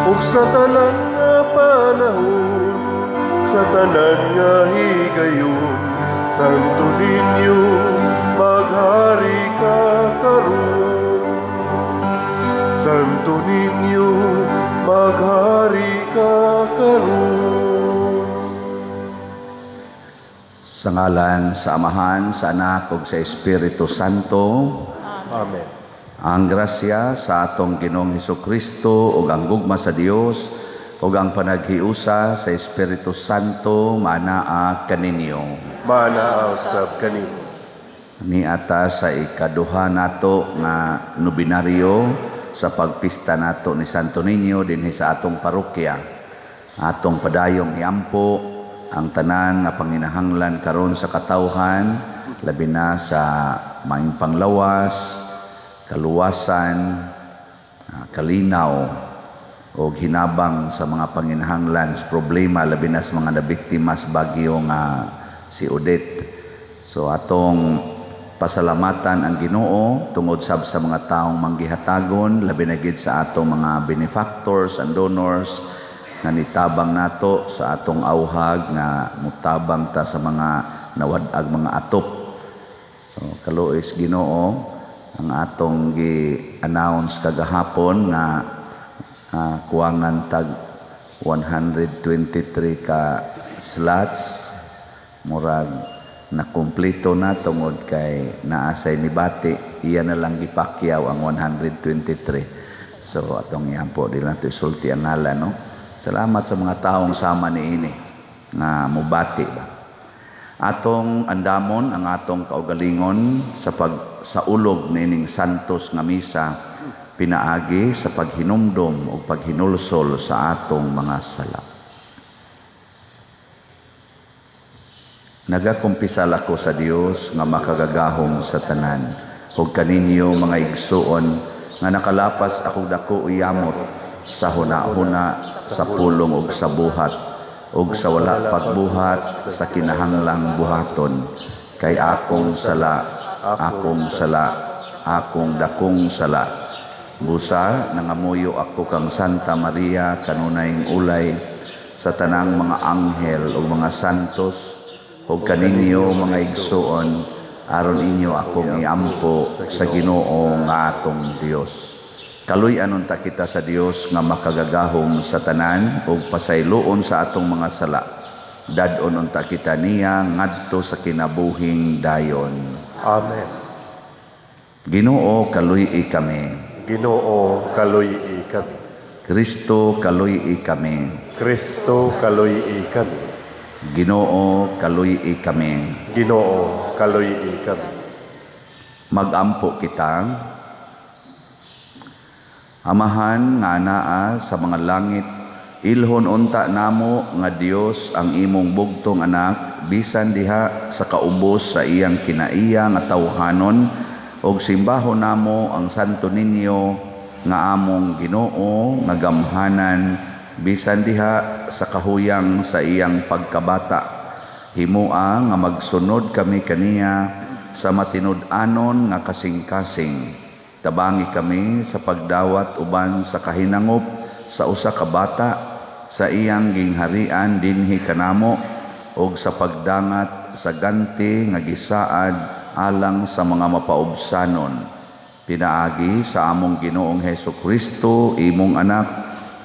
Ug sa tanan nga panahon, sa tanan nga higayon, Santo Niño, maghari ka karon. Santo Niño, maghari ka karon. Sa ngalan sa Amahan, sa Anak ug sa Espiritu Santo. Amen. Ang grasya sa atong Ginoong Hesukristo ug ang gugma sa Dios ug ang panaghiusa sa Espiritu Santo manaa kaninyo. Manaa usab kanimo. Niata sa ikaduha nato nga nobinaryo sa pagpista nato ni Santo Niño dinhi sa atong parokya. Atong padayong iampo ang tanan nga panginahanglan karon sa katawhan, labi na sa maayong panglawas, kaluwasan, kalinaw o hinabang sa mga panginahanglan sa problema, labi na sa mga nabiktima sa bagyo nga si Odette. So atong pasalamatan ang Ginoo tungod sab sa mga taong manggihatagon, labi na gid sa atong mga benefactors and donors nga nitabang nato sa atong auhag nga mutabang ta sa mga nawad-ag mga atop. So, kaluoy sa Ginoo ang atong gi-announce kagahapon nga kuwangan tag 123 ka slots, murag nakumpleto na tungod kay naasay ni Bati, iya na lang gipakyaw ang 123. So atong iampo, di lang ito isulti ang ngalan, no? Salamat sa mga taong sama ni ini nga mubati ba. Atong andamon ang atong kaugalingon sa pagsaulog niining santos nga misa pinaagi sa paghinumdom o paghinulsol sa atong mga sala. Nagakumpisal ako sa Dios nga makagagahom sa tanan ug kaninyo mga igsuon nga nakalapas ako dako iyamot sa huna-huna, sa pulong ug sa buhat ug sa wala pagbuhat sa kinahanglang buhaton, kay akong sala, akong sala, akong dakong sala. Busa nangamuyo ako kang Santa Maria kanunayng ulay, sa tanang mga anghel ug mga santos ug kaninyo mga igsuon, aron inyo akong iampo sa Ginoo nga atong Dios. Kaluy-an unta kita sa Dios nga makagagahom sa tanan ug pasayloon sa atong mga sala. Dad-on unta kita niya ngadto sa kinabuhing dayon. Amen. Ginoo, kaluy-i kami. Ginoo, kaluy-i kami. Kristo, kaluy-i kami. Kristo, kaluy-i kami. Ginoo, kaluy-i kami. Ginoo, kaluy-i kami. Magampo kita. Amahan nga anaa sa mga langit, ilhon unta namo nga Dios ang imong bugtong anak bisan diha sa kaubos sa iyang kinaiya nga tawhanon, ug simbahon namo ang Santo Niño nga among Ginoo nga gamhanan bisan diha sa kahuyang sa iyang pagkabata. Himoa nga magsunod kami kaniya sa matinud-anon nga kasing-kasing. Tabangi kami sa pagdawat uban sa kahinangop sa usa ka bata sa iyang gingharian dinhi kanamo, ug sa pagdangat sa ganti nga gisaad alang sa mga mapaubsanon. Pinaagi sa among Ginoong Hesus Kristo, imong anak,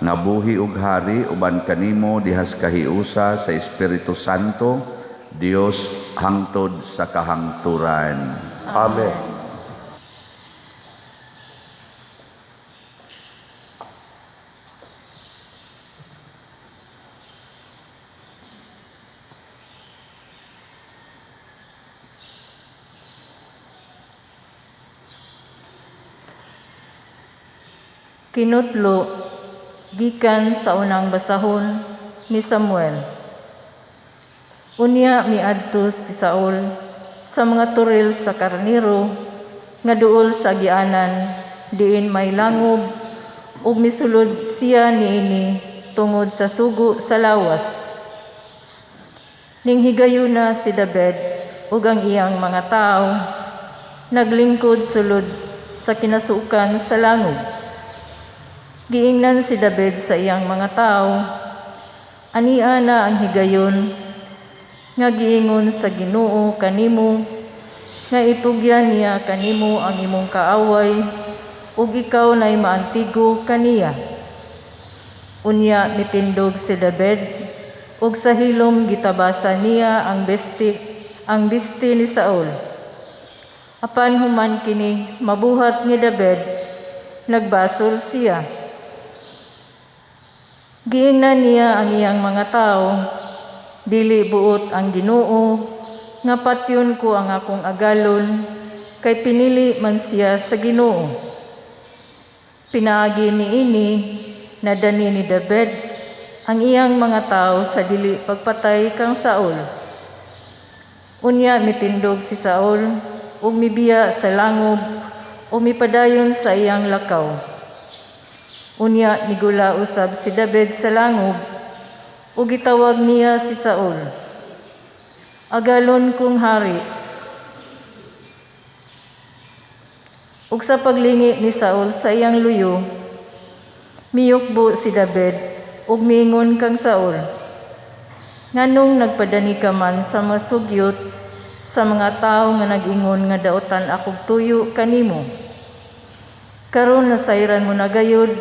nga buhi ug hari uban kanimo dihas kahiusa sa Espiritu Santo, Dios hangtod sa kahangturan. Amen. Kinutlo gikan sa unang basahon ni Samuel. Unya miadto si Saul sa mga toril sa karniro nga duol sa agianan diin may langob, ug misulod siya niini tungod sa sugo sa lawas. Ning higayuna si David ug ang iyang mga tawo naglingkod sulod sa kinasukan sa langob. Giingnan si David sa iyang mga tao, "Ania na ang higayon nga giingon sa Ginoo kanimo nga itugyan niya kanimo ang imong kaaway ug ikaw nay maantigo kaniya." Unya mitindog si David ug sa hilom gitabasa niya ang bisti ni Saul. Apan human kini mabuhat ni David, nagbasol siya. Giingnan niya ang iyang mga tao, "Dili buot ang Ginoo nga patyon ko ang akong agalon, kay pinili man siya sa Ginoo." Pinaagi niini, nadani ni David ang iyang mga tao sa dili pagpatay kang Saul. Unya mitindog si Saul ug mibiya sa langob ug mipadayon sa iyang lakaw. Unya migula usab si David sa langob ug gitawag niya si Saul, "Agalon kong hari." Ug sa paglingi ni Saul sa iyang luyo, miyukbo si David ug miingon kang Saul, "Nganong nagpadani ka man sa mga sugyot sa mga tawo nga nag-ingon nga dautan akog tuyo kanimo? Karon nasayran mo na gayud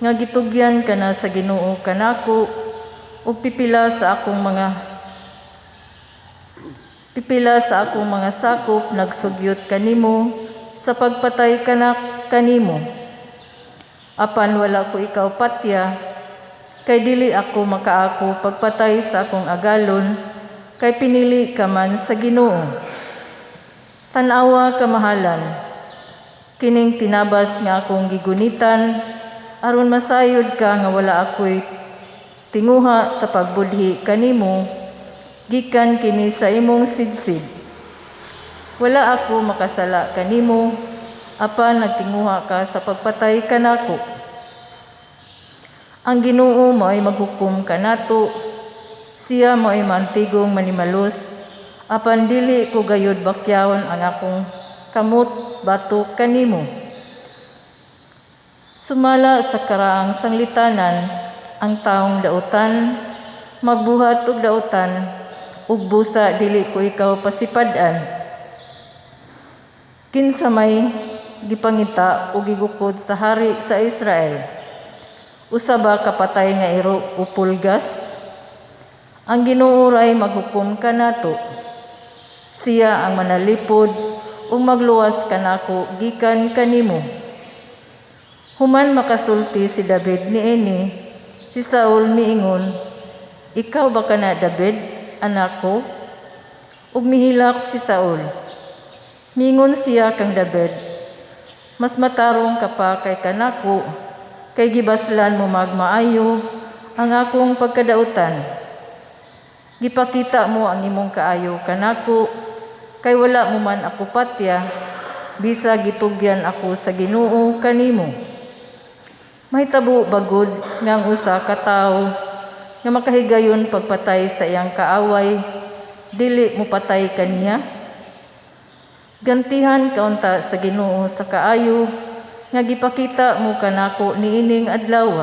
nga gitugyan ka na sa Ginoo kanako ug pipila sa akong mga sakop nagsugyot kanimo sa pagpatay kanak kanimo. Apan wala ko ikaw patya, kay dili ako makaako pagpatay sa akong agalon, kay pinili ka man sa Ginoo. Tan-awa kamahalan, kining tinabas nga akong gigunitan, aron masayod ka nga wala ako'y tinguha sa pagbudhi kanimo, gikan kini sa imong sidsid. Wala ako makasala kanimo, apan nagtinguha ka sa pagpatay kanako. Ang Ginoo mao'y maghukom kanato, siya mao'y maantigong manimalos, apan dili ko gayud bakyawon ang akong kamot batok kanimo. Sumala sa karaang sanglitanan, ang taong dautan, magbuhat og dautan, ug busa dili ko ikaw pasipad-an. Kinsa may gipangita o gigukod sa hari sa Israel? Usa ba ka patay nga iro o pulgas? Ang Ginoo ray maghukom kanato. Siya ang manalipod ug magluwas kanako gikan kanimo." Human makasulti si David niini, si Saul miingon, "Ikaw ba kana David, anak ko?" Ug mihilak si Saul. Miingon siya kang David, "Mas matarong ka pa kay kanako, kay gibaslan mo magmaayo ang akong pagkadautan. Gipakita mo ang imong kaayo kanako, kay wala mo man ako patya, bisa gitugyan ako sa Ginoo kanimo. Mahitabo bagod nga ang usa ka tawo nga makahigayon pagpatay sa iyang kaaway, dili mo patay kaniya? Gantihan kaunta sa Ginoo sa kaayo nga gipakita mo kanako niining adlaw.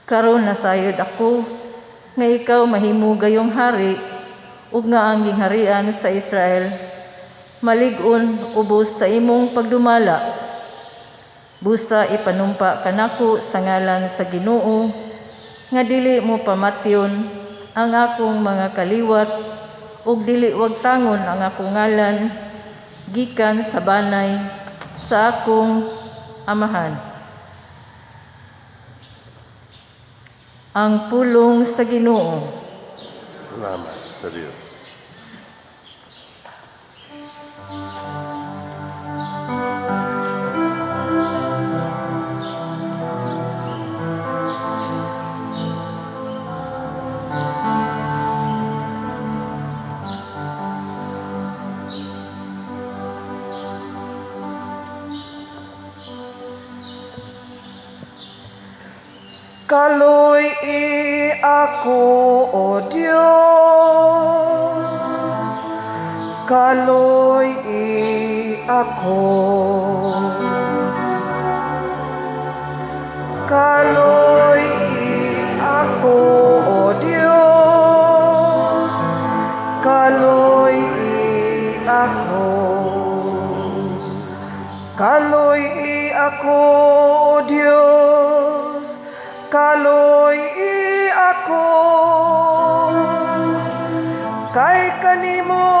Karon nasayod ako nga ikaw mahimo gayong hari ug nga ang gingharian sa Israel malig-on ubos sa imong pagdumala. Busa ipanumpa kanako sa ngalan sa Ginoo nga dili mo pamatyon ang akong mga kaliwat ug dili wagtangon ang akong ngalan gikan sa banay sa akong amahan." Ang pulong sa Ginoo. Salamat sa Dios. Kaluy-i ako, O Dios, kaluy-i ako. Kaloy ako, O Dios, kaloy ako. Kaloy ako, O Dios, kaloy ako. Kay kanimo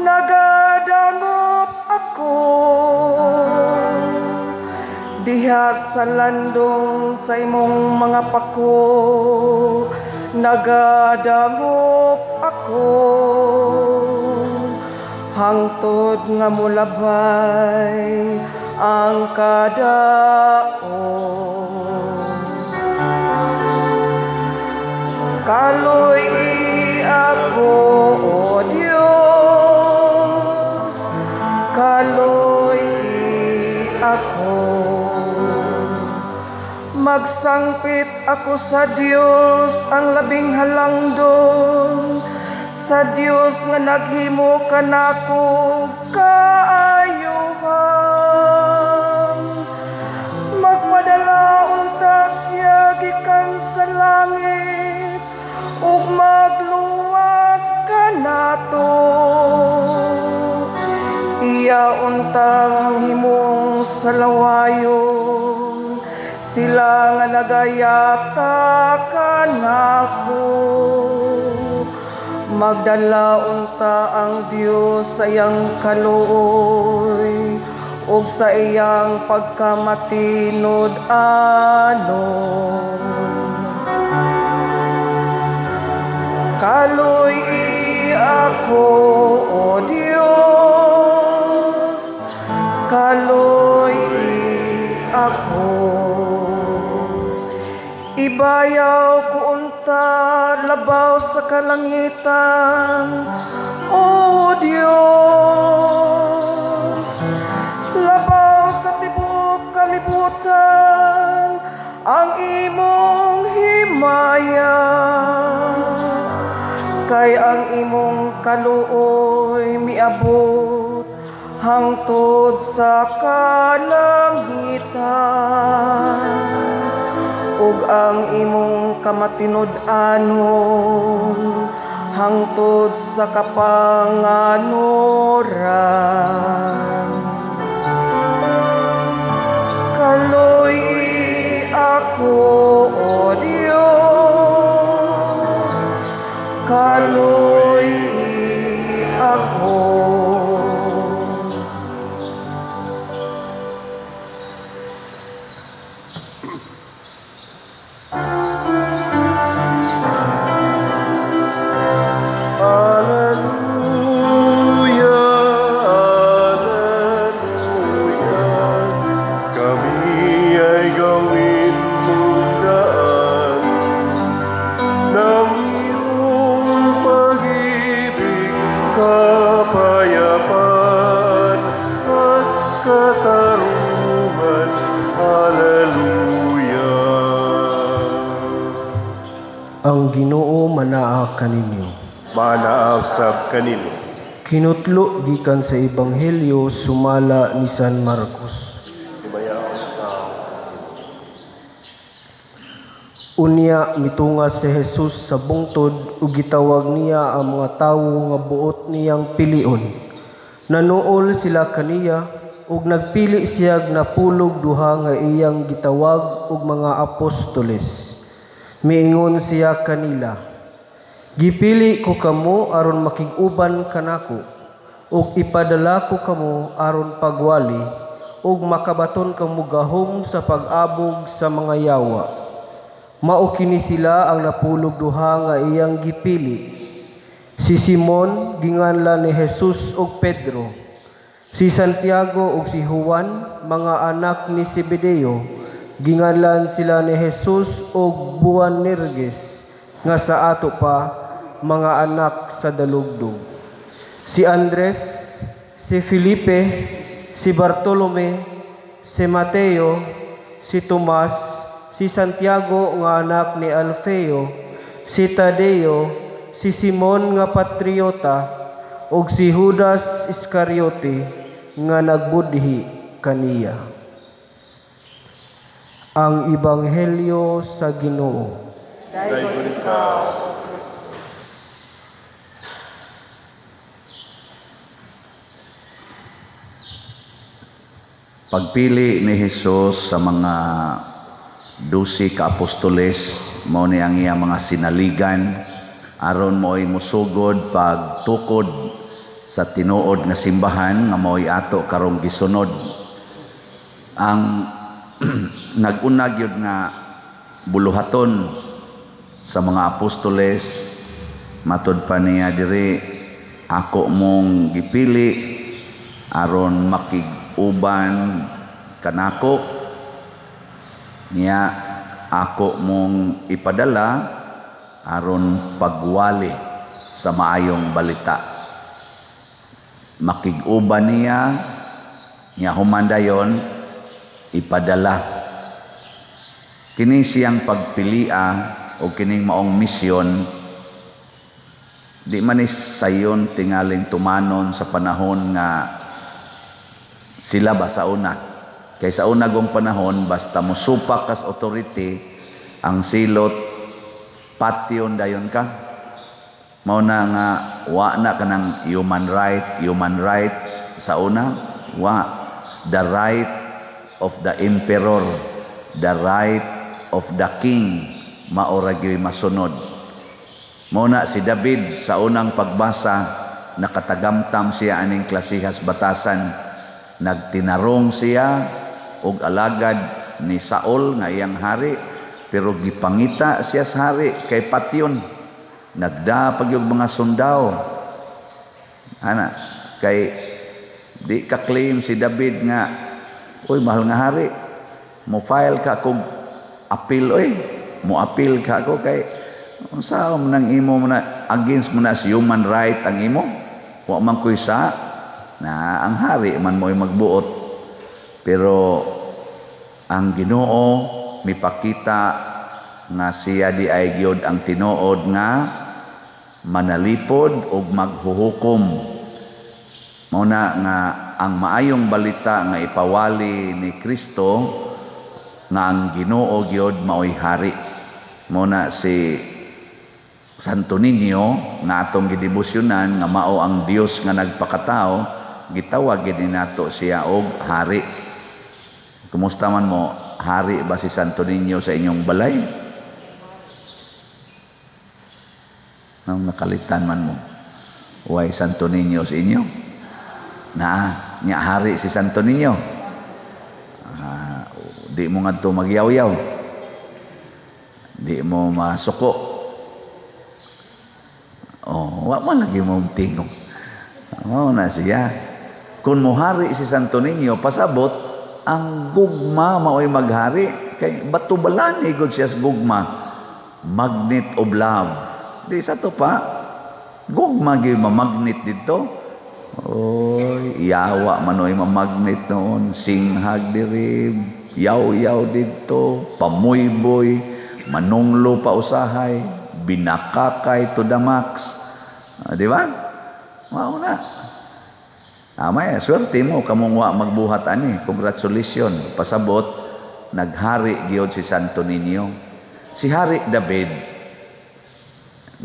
nagadangop ako. Diha sa landong sa imong mga pako, nagadangop ako. Hangtod nga mulabay ang kadaot. Kaloy ako, O Dios, kaloy ako. Magsangpit ako sa Dios ang labing halangdon, sa Dios nga naghimo kanako kaayuhan. Magpadala unta siya gikan sa langit ug magluwas kanato. Iya untang himong salawayon sila nga nagayata kanako. Magdala unta ang Dios sa iyang kaluoy ug sa iyang pagkamatinud-anon. Kaloy ako, O Dios, kaloy ako. Ibayaw ko unta labaw sa kalangitan, O Dios, labaw sa tibuok kalibutan ang imong himaya. Kay ang imong kaluoy miabot hangtod sa kalangitan, ug ang imong kamatinud-anon hangtod sa kapanganoran. Kaloy ako, O Dios, kaloy ako. Alleluia, alleluia, kami ay gawin mong daan ng iyong pag-ibig, kapayapaan at katarungan. Alleluia. Ang Ginoo manaa kaninyo. Manaasab kanino. Kinutlo gikan sa Ebanghelyo sumala ni San Marcos. Unya mitunga si Jesus sa bungtod ug gitawag niya ang mga tawo nga buot niyang pilion. Nanuol sila kaniya ug nagpili siyag 12 nga iyang gitawag og mga apostoles. Miingon siya kanila, "Gipili ko kamo aron makig-uban kanako, ug ipadala ko kamo aron pagwali, ug makabaton kamo gahom sa pag-abog sa mga yawa." Mao kini sila ang 12 nga iyang gipili. Si Simon ginganlan ni Jesus ug Pedro, si Santiago ug si Juan, mga anak ni Zebedeo, ginganlan sila ni Jesus og Boanerges, nga sa ato pa mga anak sa dalugdog. Si Andres, si Felipe, si Bartolome, si Mateo, si Tomas, si Santiago nga anak ni Alfeo, si Tadeo, si Simon nga patriota, ug si Judas Iscariote nga nagbudhi kaniya. Ang Ebanghelyo sa Ginoo. Daygon ikaw, O Kristo. Pagpili ni Jesus sa mga 12 ka apostoles, mao ni ang iyang mga sinaligan aron mo'y musugod pagtukod sa tinuod nga simbahan nga mao'y ato karong gisunod. Ang nag-una gyud nga buluhaton sa mga apostoles, matud pa niya diri, ako mong gipili aron makig-uban kanako, niya ako mong ipadala aron pagwali sa maayong balita. Makig-uban niya, niya humandayon ipadala. Kini siyang pagpilia o kining maong misyon, di man ni sayon tingaling tumanon sa panahon nga sila ba sa una. Kay sa una gong panahon, basta mosupak kas authority, ang silot patyon dayon ka. Mao na nga wa na kanang human right sa una, wa the right of the emperor, the right of the king, mao ra gyud masunod. Mao na si David sa unang pagbasa nakatagamtam siya aning klasihas batasan. Nagtinarong siya og alagad ni Saul nga iyang hari, pero gipangita siya sa hari kay patyon. Nagdapag yung mga sundao. Ana, kay di ka claim si David nga, uy, mahal nga hari, mo file ka kog appeal, oy, mo appeal ka ako kay unsa man ang imo mo na against mo na sa human right ang imo, wa man koy sa na ang hari man mo'y magbuot. Pero ang Ginoo mipakita nga siya di ay gyud ang tinuod nga manalipod og maghuhukom. Mao na nga ang maayong balita nga ipawali ni Kristo nga ang Ginoo gyud maoy hari. Mao na si Santo Niño nga atong gidebosyonan nga mao ang Dios nga nagpakatao, gitawag gid nato siya og hari. Kumusta man mo, hari ba si Santo Niño sa inyong balay? Nang nakalitan man mo, way Santo Niño sa inyo? Na, nya hari si Santo Niño. Di mo ngadto magyaw-yaw. Di mo masuko. Oh, wa man lagi mo tingog. Mao na siya. Kung mohari si Santo Niño, pasabot ang gugma mao'y maghari. Kay batubalan igod siya sa gugma. Magnet of love. Di sa to pa, gugma gyud mamagnet dito. Oy, yawa man oy mamagnet noon, singhag diri, yaw-yaw dito, pamuyboy, manunglo pa usahay, binakakay to the max. Di ba? Mao na. Tama eh, swerte mo kamong wa magbuhat ani. Congratulations. Pasabot, naghari gyud si Santo Niño. Si Hari David,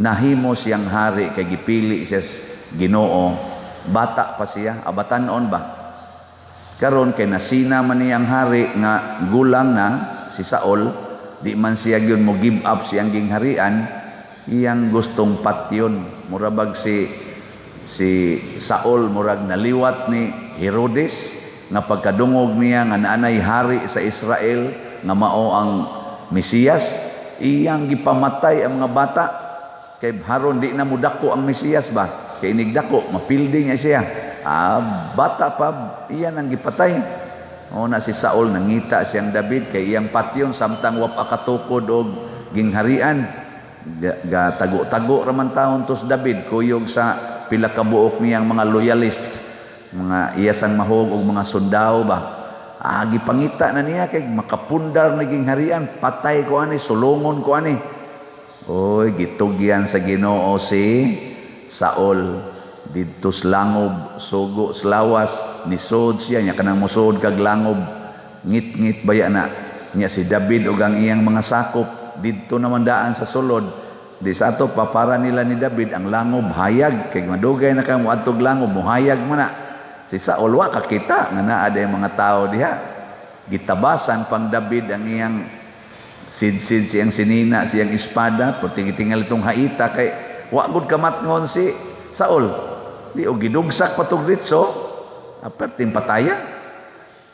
nahimo siyang hari kay gipili siya Ginoo. Bata pa siya, abatanon ba? Karon kay nasina man niyang hari nga gulang na si Saul, di man siya gyud mo give up siyang gingharian, iyang gustong patyon. Mura bag si Saul murag naliwat ni Herodes nga pagkadungog niya nga naanay hari sa Israel nga mao ang Mesiyas, iyang gipamatay ang mga bata kay haron di na mudako ang Mesiyas ba? Kay inigdako mapildi niya siya. Bata pa iyan ang gipatay. O na si Saul nangita siyang David kay iyang patyon samtang wa pa katukod og gingharian. Ga tago-tago ra man taon tos David kuyog sa pila ka buok niyang mga loyalist, mga iyasang mahog og mga sundao ba. Gipangita na niya kay makapundar na gingharian, patay ko ani, sulungon ko ani. Oy, gitugyan sa Ginoo si Saul didto sa langob, sugo sa lawas, nisod siya nya kanang mosod kag langob, ngit-ngit baya na. Nya si David ug ang iyang mga sakop didto naman daan sa sulod. Di sa ato papara nila ni David ang langob hayag kay madugay na ka moadtog langob, muhayag man na. Si Saul wa kakita nga naa day mga tao diha. Gitabasan pang David ang iyang sidsid, siyang sinina, siyang espada, perti gitingal itong haita kay wa gud kamatngon si Saul. Di og gidugsak patog ditso, aperting pataya.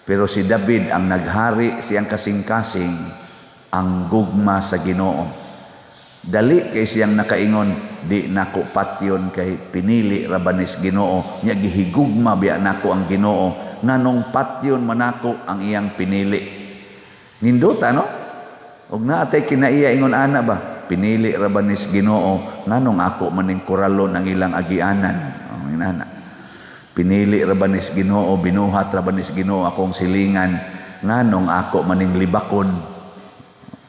Pero si David ang naghari siyang kasing-kasing ang gugma sa Ginoo. Dali kay siyang nakaingon, di nako patyon kay pinili ra ba nis Ginoo, nya gihigugma biya nako ang Ginoo, nganong patyon manako ang iyang pinili. Nindota, no? Og naa tay kinaiya ingon ana ba? Pinili ra ba nis Ginoo, nganong ako maning kuralon ang ilang agianan? Oh, inana. Pinili ra ba nis Ginoo, binuhat ra ba nis Ginoo akong silingan, nganong ako maning libakon?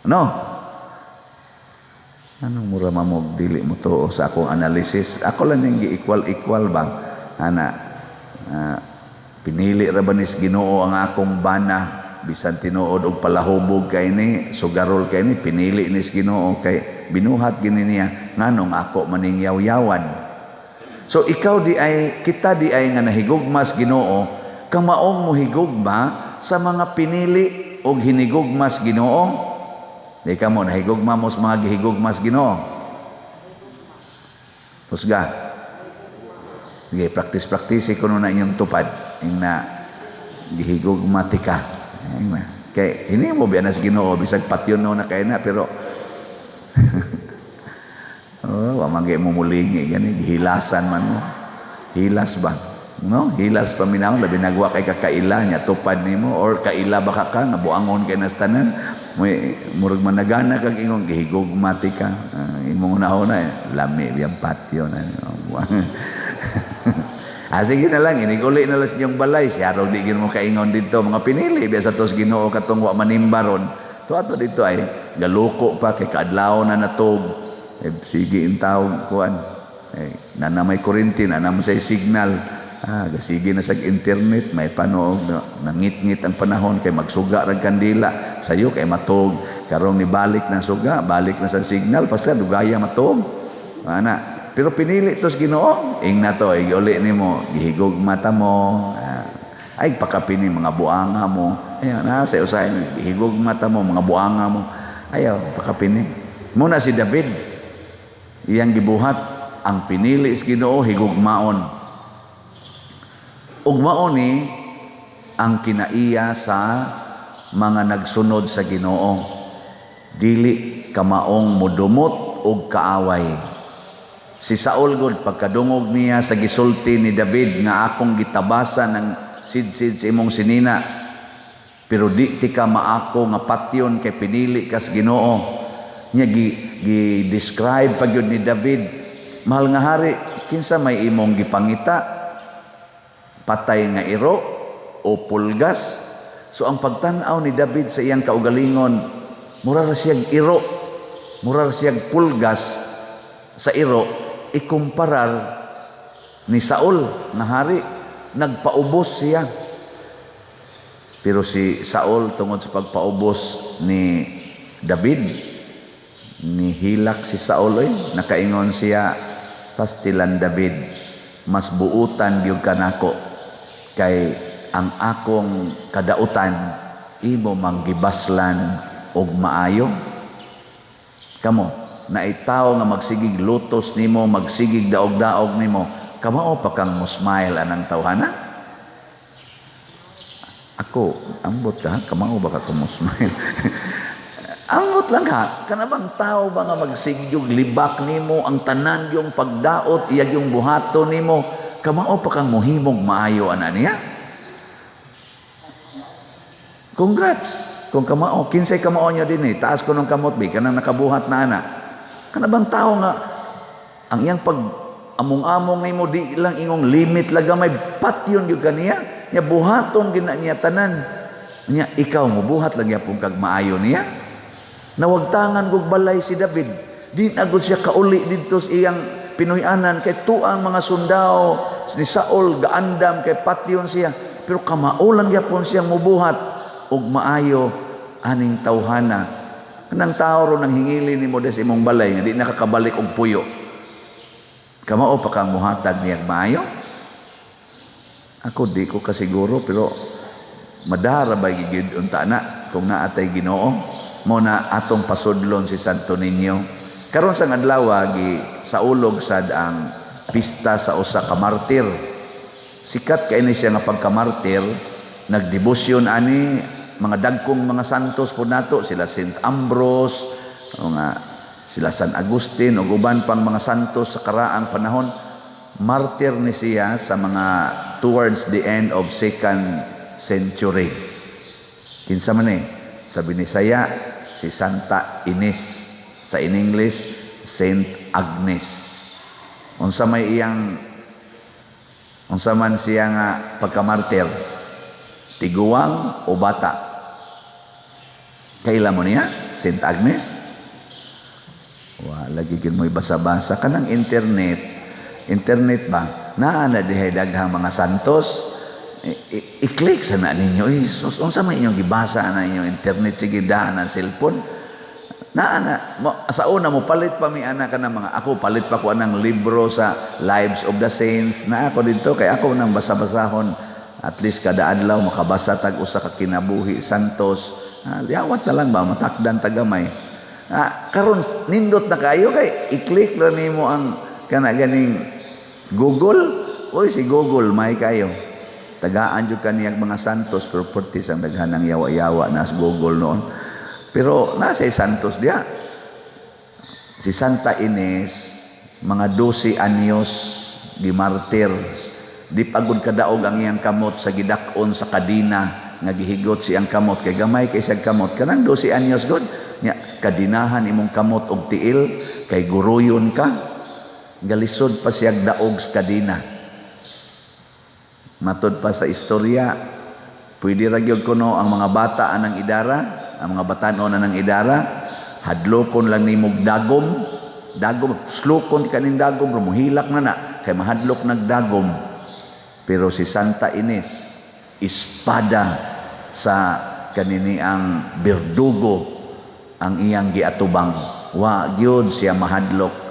No? Anong mura mamog dili mo tuo sa akong analysis? Ako lang yung gi-equal-equal ba? Ana, pinili ra ba nis Ginoo ang akong bana, bisan tinuod og palahubog kay ni, sugarol kay ni, pinili nis Ginoo kay binuhat gini niya, nganong ako maning yaw-yawan. So ikaw di ay, kita di ay nga nahigugmas Ginoo, kamaong mohigugma sa mga pinili og hinigugmas Ginoo. Di ka mo nahigugma mo sa mga gihigugmas Ginoo. Husga. Sige, practice-practice ko na inyong tupad. Ing na gihigugma ti ka. Ing na. Kay hindi mo biya na sa Ginoo bisag patyon no na kay na, pero oh, wa man mo mulingi gani, gihilasan man mo. Hilas ba? No? Hilas paminaw, labi nagwa kay kakaila nya tupad nimo or kaila ba ka nga buangon kay nas tanan. May murag managana kag ingon gihigugma ti ka. Imong una eh, lami biyang patyo na. Sige na lang, iniguli na lang sa inyong balay. Siya raw di gin mo kaingon dito. Mga pinili, biya sa tos Ginoo katong wa manimbaron. To ato dito ay galuko pa kay kaadlaw na natog. Eh, sige intaw kuan. Eh, nana may kuryente, nana may say signal. Gasige na sa internet, may panoog, nangit-ngit ang panahon kay magsuga rag kandila. Sayo kay matog. Karong nibalik na suga, balik na sa signal, basta dugaya matog. Ana. Pero pinili tos Ginoo, ing na to, iuli nimo, gihigog mata mo. Ay pakapini mga buanga mo. Ayaw na sa usahay, gihigog mata mo, mga buanga mo. Ayaw pakapini. Muna si David, iyang gibuhat ang pinili sa Ginoo higugmaon. Ug mao ni ang kinaiya sa mga nagsunod sa Ginoo. Dili kamaong mudumot og kaaway. Si Saul gud pagkadungog niya sa gisulti ni David nga akong gitabasan ang sidsid sa imong sinina, pero di ti ka maako nga patyon kay pinili kas Ginoo. Nya gi-describe pa gyud ni David, mahal nga hari, kinsa may imong gipangita? Patay nga iro o pulgas? So ang pagtan-aw ni David sa iyang kaugalingon, mura ra siyang iro, mura ra siyang pulgas sa iro, ikumparar ni Saul nga hari, nagpaubos siya. Pero si Saul, tungod sa pagpaubos ni David, nihilak si Saul oy, nakaingon siya, pastilan David, mas buutan gyud kanako kay ang akong kadautan imo manggibaslan og maayo. Kamo naitaw nga magsigig lutos nimo, magsigig daog-daog nimo, kamao pa kang mo smile anang tawhana? Ako, ambot ka, kamao ba ka mo smile? Ambot lang ha, kana bang tao ba nga magsigig yung libak nimo, ang tanan yung pagdaot, iyag yung buhato nimo, kamao pa kang mohimog maayo ana niya? Congrats! Kung kamao, kinsay kamao niya din eh, taas ko ng kamot bi, kanang nakabuhat na ana. Kana bang tao nga, ang iyang pag among-among nimo, di lang ingong limit lang gamay, patyon gyud kaniya, nya buhaton gina niya tanan. Nya ikaw mo buhat lang gyapon kag maayo niya. Nawagtangan gug balay si David. Di na gud siya kauli didto sa iyang Pinoy-anan kay tuang mga sundao ni Saul gaandam kay patyon siya, pero kamao lang gyapon siyang mubuhat og maayo aning tawhana. Kanang tao ron ang hingili nimo des imong balay nga di nakakabalik og puyo. Kamao pa kang muhatag niyag maayo? Ako di ko kasiguro, pero madara ba gigid unta na kung naatay Ginoo mo na atong pasudlon si Santo Niño. Karon sa adlaw gi saulog sad ang pista sa usa ka martir. Sikat kay ni siya nga pagkamartir, nagdebosyon ani mga dagkong mga santos po nato, sila Saint Ambrose, mga sila San Agustin ug uban pang mga santos sa karaang panahon. Martir ni siya sa mga towards the end of second century. Kinsa man eh? Sa Binisaya, si Santa Ines. Sa in English, Saint Agnes. Unsa may iyang, unsa man siya nga pagkamartir? Tiguang o bata? Kaila mo niya? Saint Agnes? Wa lagi gid mo'y basa-basa kanang internet. Internet ba? Naa na dihay daghang mga santos. I-click sa na ninyo. Eh, sus, unsa may inyong gibasa na inyong internet? Sige, daan ang cellphone. Naa na. Mo, sa una mo palit pa mi ana ka ng mga, ako palit pa ko anang libro sa Lives of the Saints. Na ako dito kay ako nang basa-basahon. At least kada adlaw makabasa tag usa ka kinabuhi santos. Yawat na lang ba matakdan tagamay. Karon nindot na kayo kay i-click ra nimo ang kana ganing Google. Oy, si Google may kayo. Tagaan jud kaniyag mga santos, pero pertis ang daghan ng yawa-yawa na sa Google noon. Pero nasa santos diya. Si Santa Ines, mga 12 anyos gimartir. Di pagod kadaog ang iyang kamot sa gidak-on sa kadina nga gihigot siyang kamot kay gamay kay siyang kamot kanang 12 anyos god nya kadinahan imong kamot og tiil kay guruyon ka. Galisod pa siyang daog sa kadina. Matod pa sa istorya, pwede ra gyud kuno ang mga bata anang idara, ang mga batan-on anang idara, hadlokon lang nimog dagom, dagom, slukon kaning dagom, muhilak na na, kay mahadlok nagdagom. Pero si Santa Ines, espada sa kanini ang berdugo ang iyang giatubang. Wa gyud siya mahadlok.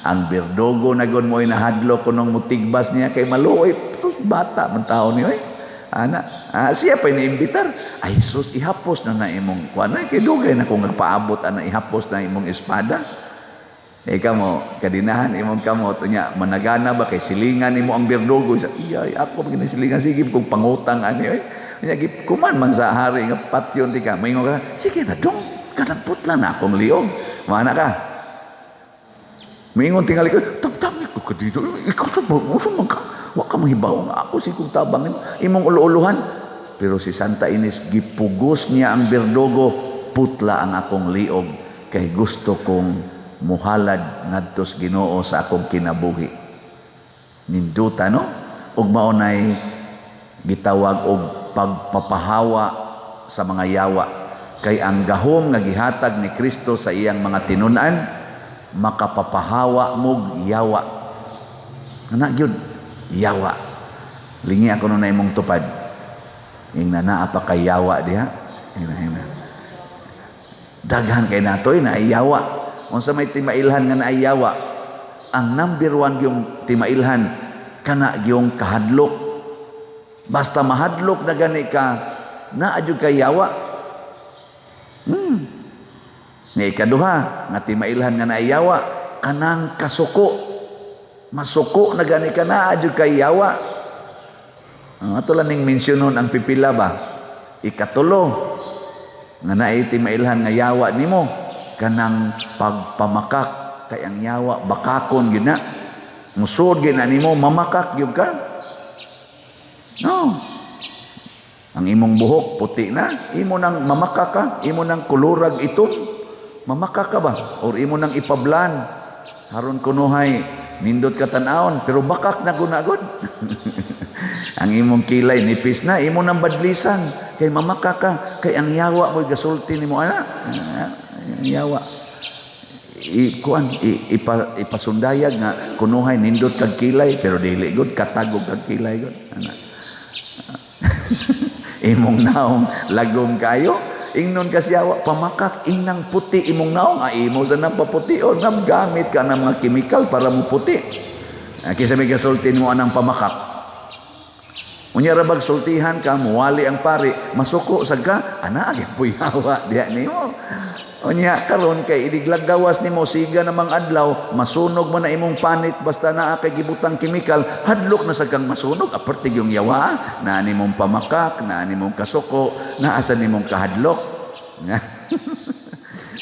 Ang berdugo na gun mo'y nahadlok kunong mutigbas niya kay maluoy. Sus, bata man tao niyo eh. Ana, siya pa iniimbitar. Ay sus, ihapos na na imong kuan. Ay, kay dugay na kung nagpaabot ana, ihapos na imong espada. Ikaw mo, kadinahan imong kamot, unya, managana ba kay silingan nimo ang berdugo. Sa, iya, ako magina silingan, sige, kung pangutang ani oy. Unya, kuman man sa hari nga patyon ti ka. Moingon ka, sige na dong, kanang putla na akong liog. Mana ka? Moingon tingali ka, tamtam ko ka dito. Ikaw sa uso man ka. Wa ka mahibaw nga ako si kong tabang imong ulo-uluhan. Pero si Santa Ines gipugos niya ang berdugo, putla ang akong liog kay gusto kong muhalad ngadto sa Ginoo sa akong kinabuhi. Ninduta no? Ug mao nay gitawag og pagpapahawa sa mga yawa. Kay ang gahom nga gihatag ni Kristo sa iyang mga tinun-an makapapahawa mog yawa. Ana gyud yawa. Lingi ako nun na imong tupad. Ingna naa pa kay yawa diha. Ingna, ingna. Daghan kay natoy na yawa. Unsa may timailhan nga naay yawa? Ang number 1 yung timailhan kana yung kahadlok. Basta mahadlok na gani ka, naa jud kay yawa. Nga ikaduha nga timailhan nga naay yawa, kanang kasuko. Masuko na gani ka, naa jud kay yawa. Ang ato lang ning mensyonon ang pipila ba? Ikatulo nga naay timailhan nga yawa nimo, kanang pagpamakak. Kay ang yawa bakakon gyud na. Musod gyud na nimo, mamakak gyud ka. No. Ang imong buhok puti na, imo nang mamakak ka, imo nang kulurag itom, mamakak ka ba? Or imo nang ipablan. Haron kunuhay nindot ka tan-awon, pero bakak na gunagod. Ang imong kilay nipis na, imo nang badlisan kay mamakak ka, kay ang yawa mo'y gasulti nimo ana. Ang yawa ipasundayag nga kunuhay nindot kag kilay, pero dili gud katagog kag kilay gud ana. Imong naong lagom kayo, Ingnon ka siya, pamakak inang puti imong naong, ay imo sa nang papution, gamit ka ng mga kimikal para mo puti. Kisa may gasulti mo anang pamakak. Unya ra bag sultihan ka, muwali ang pari, masuko sad ka, ana gyud yawa diha nimo. Unya karon kay idiglag gawas nimo siga namang adlaw, masunog man na imong panit basta naa kay gibutang kimikal, hadlok na sad kang masunog, aperte yung yawa, naa nimong pamakak, naa nimong kasuko, naa sa nimong kahadlok.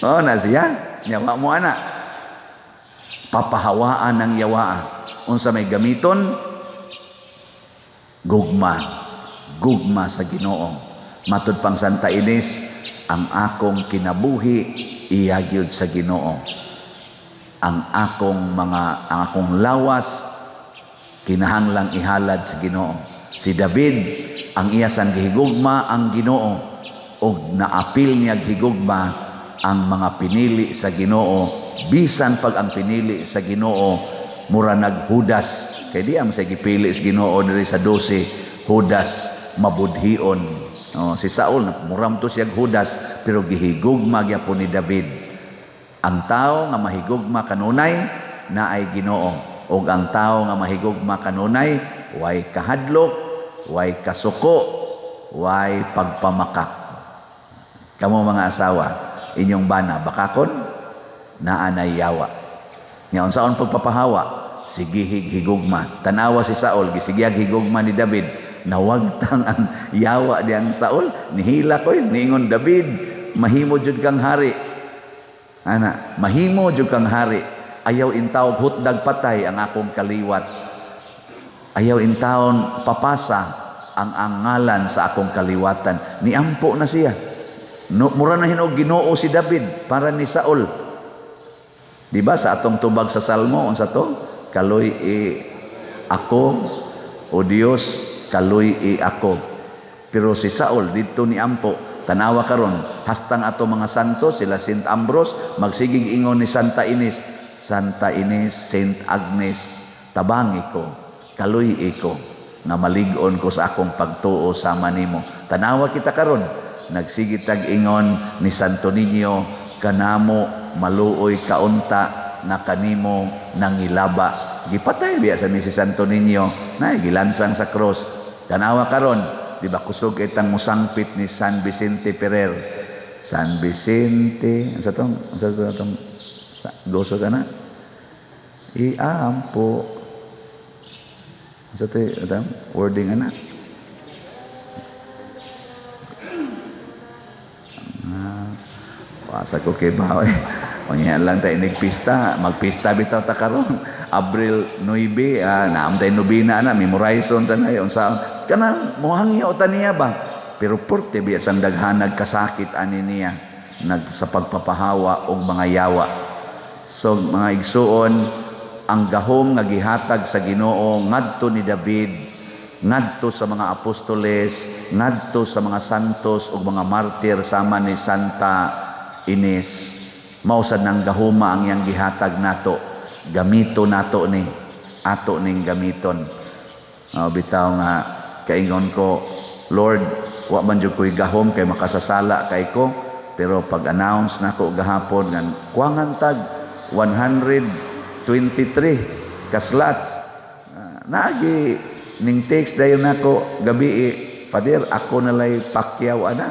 Oh, na siya, yawa mo ana. Papahawaan ng yawa. Unsa may gamiton? Gugma. Gugma sa Ginoo. Matud pang Santa Ines, ang akong kinabuhi iya gyud sa Ginoo. Ang akong lawas kinahanglang ihalad sa Ginoo. Si David, ang iya sang gihigugma ang Ginoo og naapil niya higugma ang mga pinili sa Ginoo, bisan pag ang pinili sa Ginoo mura naghudas. Kay di am sa gipili sa Ginoo diri sa 12, Judas mabudhion. Oh, si Saul muram to siya Judas, pero gihigugma gyapon ni David. Ang tao nga mahigugma kanunay naay Ginoo, ug ang tao nga mahigugma kanunay way kahadlok, way kasuko, way pagpamakak. Kamo mga asawa, inyong bana bakakon naa nay yawa. Nya unsaon pagpapahawa? Sigihig higugma. Tanawa si Saul, gisigiyag higugma ni David. Nawagtang ang yawa diyang Saul, nihila koy, niingon David, mahimo jud kang hari. Ana, mahimo jud kang hari. Ayaw intawog hutdag patay ang akong kaliwat. Ayaw intawon papasa ang angalan sa akong kaliwatan. Niampo na siya. No, mura na hinog Ginoo si David para ni Saul. Di ba sa atong tubag sa Salmo unsa to? Kaloy i ako, o Dios, kaloy i ako. Pero si Saul didto ni ampo. Tanawa karon hastang ato mga santo sila Saint Ambrose magsigig ingon ni Santa Ines, Santa Ines, Saint Agnes, tabangi ko, kaloy ko nga malig-on ko sa akong pagtuo sama nimo. Tanawa kita karon nagsigitag ingon ni Santo Niño, kanamo maluoy kaunta na kanimo nangilaba. Gipatay biya sa ni si Santo Niño na gilansang sa cross. Tanawa karon, di ba kusog itang musangpit ni San Vicente Ferrer. San Vicente, unsa tong goso ka na? Iampo. Unsa to atong wording ana? Wasa ko kay baoy. Unya lang tayo nagpista, magpista bitaw ta karon. Abril 9, naam tayo nobina na, memorizon ta na unsa kanang mohangyo ta niya ba. Pero porte biya sang daghanag kasakit ani niya nag sa pagpapahawa og mga yawa. So mga igsuon, ang gahom nga gihatag sa Ginoo ngadto ni David, ngadto sa mga apostoles, ngadto sa mga santos ug mga martir sama ni Santa Ines, mao sad nang gahuma ang iyang gihatag nato. Gamito nato ni, ato ning gamiton. Bitaw nga kaingon ko, Lord, wa man jud ko'y gahom kay makasasala kay ko, pero pag-announce nako gahapon nga kuwangan tag 123 ka slots. Naagi ning text dayon nako gabi, Father, ako nalay pakyaw ana.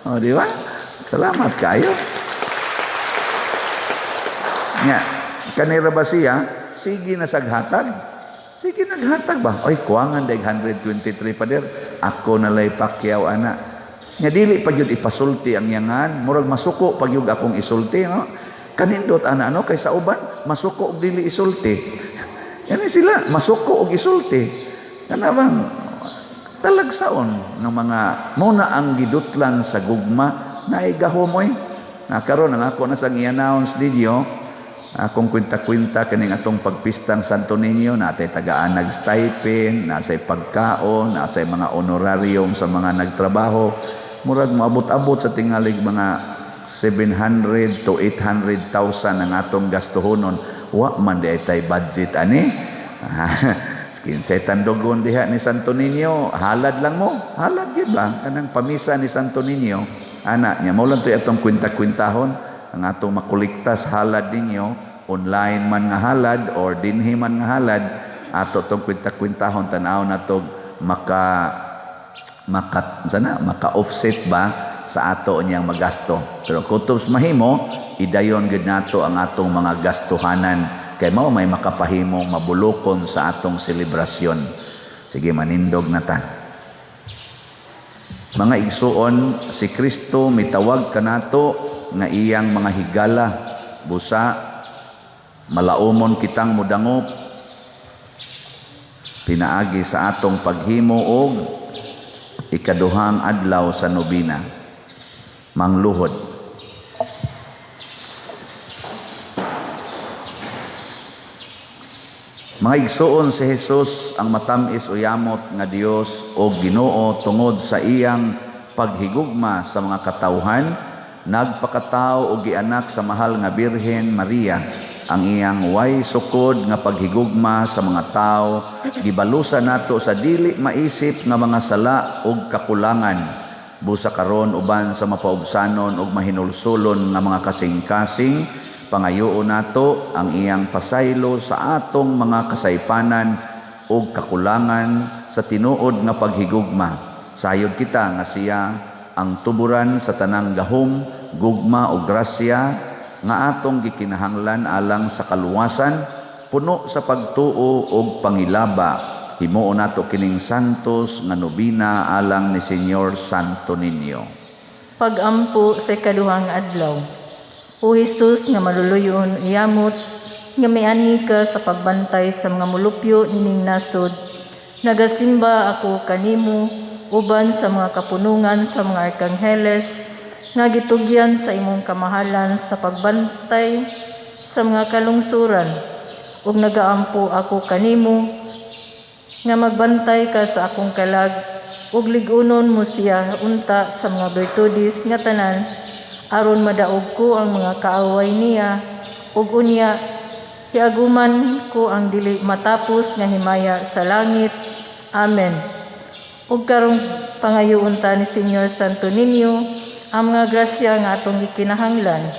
Oh, di ba? Salamat kayo. Nya, kanira ba siya? Sige na saghatag. Sige naghatag ba? Oy, kuwangan dag 123, Father. Ako nalay pakyaw ana. Nya dili pa gyud ipasulti ang yangan, murag masuko pag gyud akong isulti, no? Kanindot ana no kay sa uban masuko og dili isulti. Yani sila masuko og isulti. Kana bang talagsaon ng mga muna ang gidutlan sa gugma naay gahomoy. Na karon ang ako na sang i-announce ninyo akong kwenta-kwenta kining atong pagpistang Santo Niño, natay tagaan nag stipend, nasay pagkaon, nasay mga honorarium sa mga nagtrabaho. Murag moabot-abot sa tingalig mga 700 to 800,000 ang atong gastuhonon. Wa man di tay budget ani. Kinsay tandugon diha ni Santo Niño, halad lang mo, halad gyud ba kanang pamisa ni Santo Niño. Ana nya mao lang to'y atong kwenta-kwentahon ang atong makolekta sa halad ninyo, online man nga halad or dinhi man nga halad, ato tong kwenta-kwentahon, tan-aw nato maka maka sana maka-offset ba sa ato niyang magasto. Pero kutob mahimo, idayon gid nato ang atong mga gastuhanan kay mao may makapahimong mabulokon sa atong selebrasyon. Sige, manindog na ta. Mga igsuon, si Kristo mitawag kanato nga iyang mga higala, busa malaumon kitang mudangop pinaagi sa atong paghimo og ikaduhang adlaw sa nobina. Mangluhod. Mga igsuon, si Jesus ang matamis o yamot nga Dios o Ginoo tungod sa iyang paghigugma sa mga katawhan, nagpakatao o gianak sa mahal nga Birhen Maria. Ang iyang way sukod nga paghigugma sa mga tao gibalusan nato sa dili maisip nga mga sala ug kakulangan. Busa karon uban sa mapaubsanon ug mahinulsulon nga mga kasing-kasing, pangayoon nato ang iyang pasaylo sa atong mga kasaypanan ug kakulangan sa tinuod nga paghigugma. Sayod kita nga siya ang tuburan sa tanang gahom, gugma ug grasya nga atong gikinahanglan alang sa kaluwasan, puno sa pagtuo ug pangilaba. Himuon nato kining santos nga nobina alang ni Señor Santo Niño. Pagampo sa ikaduhang adlaw. O Hesus nga maluluyon iyamot, nga miani ka sa pagbantay sa mga mulupyo nining nasod, nagasimba ako kanimo uban sa mga kapunungan sa mga arkangheles nga gitugyan sa imong kamahalan sa pagbantay sa mga kalungsuran, ug nagaampo ako kanimo nga magbantay ka sa akong kalag ug lig-unon mo siya unta sa mga birtudes nga tanan, aron madaog ko ang mga kaaway niya, ug unya hiaguman ko ang dili matapos nga himaya sa langit. Amen. Ug karong pangayoon ta ni Señor Santo Niño ang mga grasya nga atong gikinahanglan.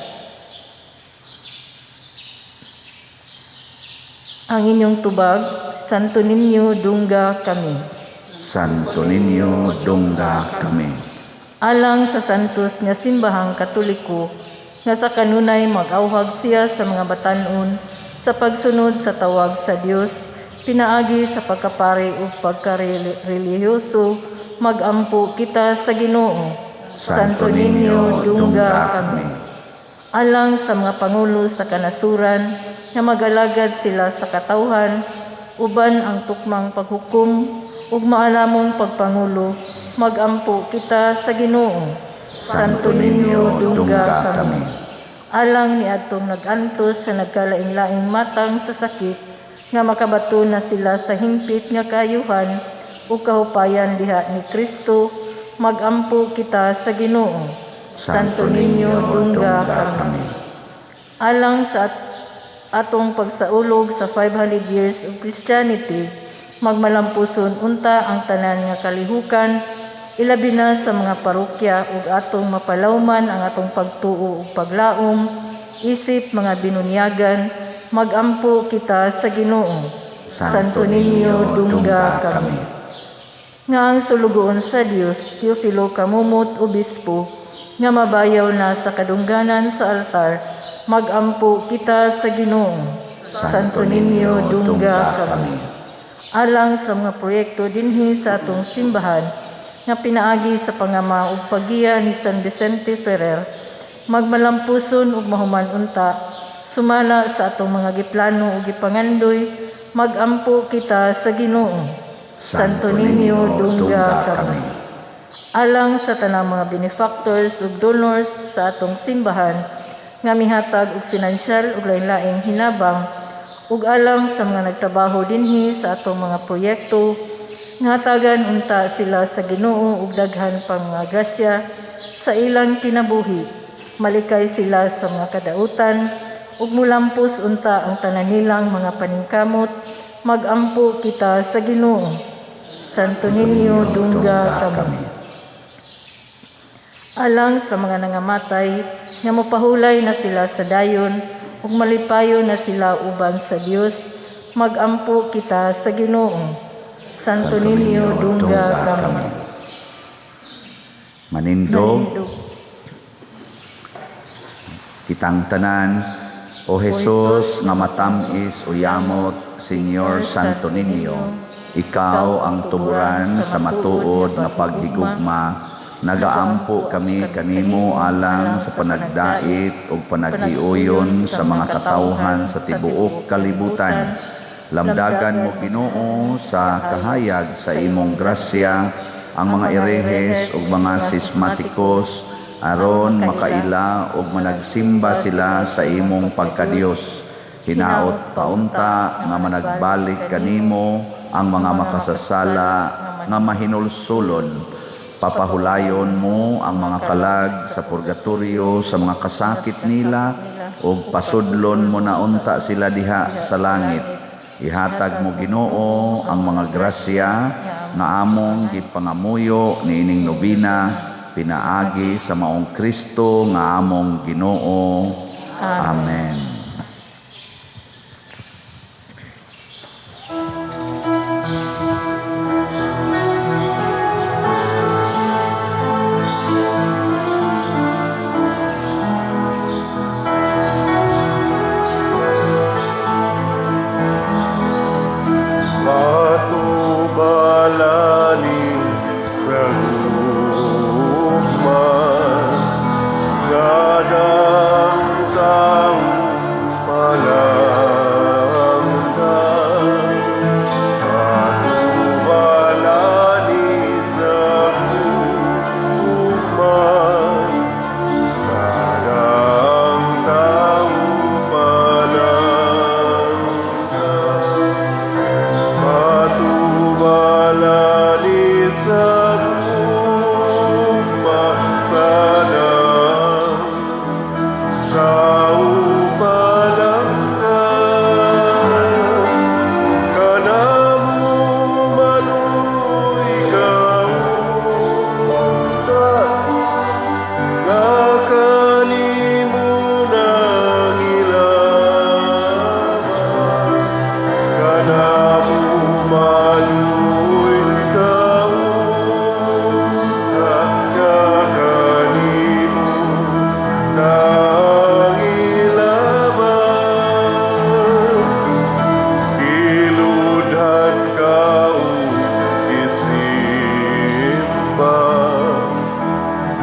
Ang inyong tubag, Santo Niño, dungga kami. Santo Niño, dungga kami. Alang sa santos nga simbahang Katoliko, nga sa kanunay mag-auhag siya sa mga batan-on sa pagsunod sa tawag sa Dios, pinaagi sa pagkapari ug pagkarelihiyoso, magampo kita sa Ginoo. Santo Niño, dungga kami. Alang sa mga pangulo sa kanasuran nga mag-alagad sila sa katawhan, uban ang tukmang paghukom ug maalamong pagpangulo, magampo kita sa Ginoo. Santo Niño, dungga kami. Alang ni atong nag-antos sa nagkalaing-laing matang sa sakit, nga makabato na sila sa hingpit nga kaayuhan ug kahupayan diha ni Kristo, magampo kita sa Ginoo. Santo Niño, dungga kami. Alang sa atong pagsaulog sa 500 years of Christianity, magmalampuson unta ang tanan nga kalihukan, ilabi na sa mga parokya, ug atong mapalawman ang atong pagtuo ug paglaom, isip mga binunyagan, magampo kita sa Ginoo. Santo Niño, dungga kami. Nga ang sulugoon sa Dios, Teofilo Camomot, Obispo, nga mabayaw na sa kadungganan sa altar, magampo kita sa Ginoo. Santo Niño, dungga kami. Alang sa mga proyekto dinhi sa atong simbahan, nga pinaagi sa pangama ug paggiya ni San Vicente Ferrer, magmalampuson ug mahuman unta, sumala sa atong mga giplano ug gipangandoy, magampo kita sa Ginoo. Santo Niño, dungga kami. Alang sa tanang mga benefactors ug donors sa atong simbahan, nga mihatag og finansyal ug lain-laing hinabang, ug alang sa mga nagtrabaho dinhi sa atong mga proyekto, nga hatagan unta sila sa Ginoo ug daghan pang mga grasya sa ilang kinabuhi. Malikay sila sa mga kadautan ug mulampos unta ang tanan nilang mga paningkamot, magampo kita sa Ginoo. Santo Niño, dungga kami. Alang sa mga nangamatay nga mopahulay na sila sa dayon ug malipayon na sila uban sa Dios, magampo kita sa Ginoo. Santo Niño, dungga kami. Manindog Manindog kitang tanan, O Jesus nga matam-is o yamot, Señor Santo Niño, ikaw ang tuburan sa matuod nga paghigugma. Nagaampo kami kanimo alang sa panagdait ug panaghiuyon sa mga katawhan sa tibuok kalibutan. Lamdagan mo, Ginoo, sa kahayag sa imong grasya ang mga erehes ug mga sismatikos aron makaila ug managsimba sila sa imong pagkadiyos. Hinaot paunta nga managbalik kanimo ang mga makasasala nga mahinulsulon. Papahulayon mo ang mga kalag sa purgatorio sa mga kasakit nila ug pasudlon mo na unta sila diha sa langit. Ihatag mo, Ginoo, ang mga grasya nga among gipangamuyo niining nobena pinaagi sa maong Kristo nga among Ginoo. Amen. Patubalani sa gugma sa dangtang palangga. Patubalani sa gugma sa dangtang palangga. Patubalani sa gugma sa dang palangga. Kanamo maluoy kaunta nga kanimo nangilaban. Kanamo maluoy kaunta nga kanimo nangilaban. Kiludhan ka ug isimba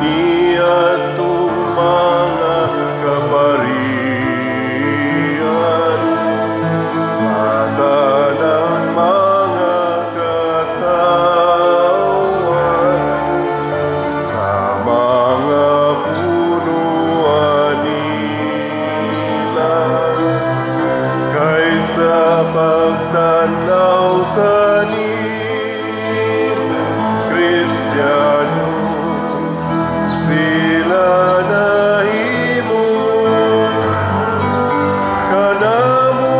niadtong mga kaparian sa tanang mga katawhan sa mga punuan nila. Kay sa pagtanaw kanimo, Kristiyanos sila nahimo. Kanamo